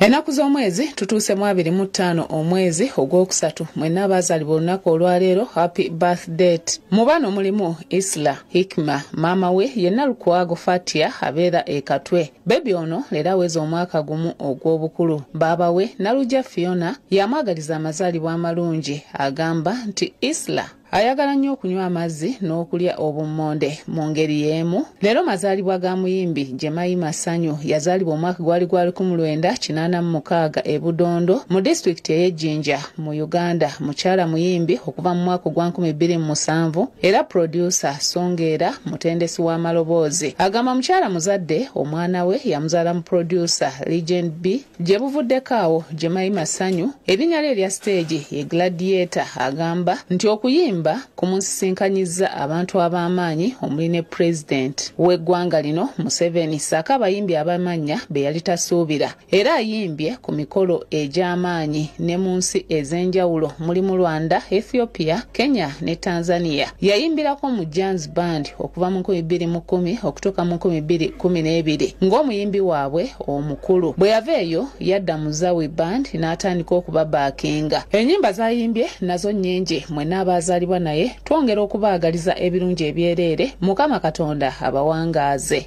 Ennaku z'omwezi tutuuse mu 25 omwezi ogwokusatu. Mwenna abazaalibwa olunaku olwaleero, happy birthday. Mu bano mulimu Isla Hikma, maama we yenna Lukwago Fatia abeera e Katwe. Bebi ono leero aweza omwaka gumu ogw'obukulu. Baaba we Nalujja Fiona yamwagaliza amazaalibwa amalungi. Agamba nti Isla ayagala nnyo okunywa amazzi n'okulya obummonde. Mu ngeri y'emu leero mazaalibwa ga muyimbi Jemima Sanyu. Yazaalibwa omwaka gwali gwa 1986 e Budondo mu disitulikiti ey'Ejjinja mu Uganda. Mukyala muyimbi okuva mu mwaka gwa 2007 era producer songa era mutendesi w'amaloboozi. Agamba mukyala muzadde, omwana we yamuzaala mu producer Legend B. Gye buvuddeko awo Jemima Sanyu erinnya lye erya stage ye Gladiator. Agamba nti okuyimba kumusisinkanyizza abantu ab'amaanyi omuli ne pulezidenti w'eggwanga lino Museveni ssaako abayimbi abamannya be yali tasuubira. Era ayimbye ku mikolo egy'amaanyi ne mu nsi ez'enjawulo mulimu Rwanda, Ethiopia, Kenya ne Tanzania. Yayimbirako mu Jans Band okuva mu 2010 okutuuka mu 2012 ng'omuyimbi waabwe omukulu. Bwe yava eyo yadda mu Zawi Band n'atandika okubabaakinga. Ennyimba z'ayimbye nazo nnyingi. Mwenna abazaalibwa naye twongera okubaagaliza ebirungi ebyereere. Mukama Katonda abawangaaze.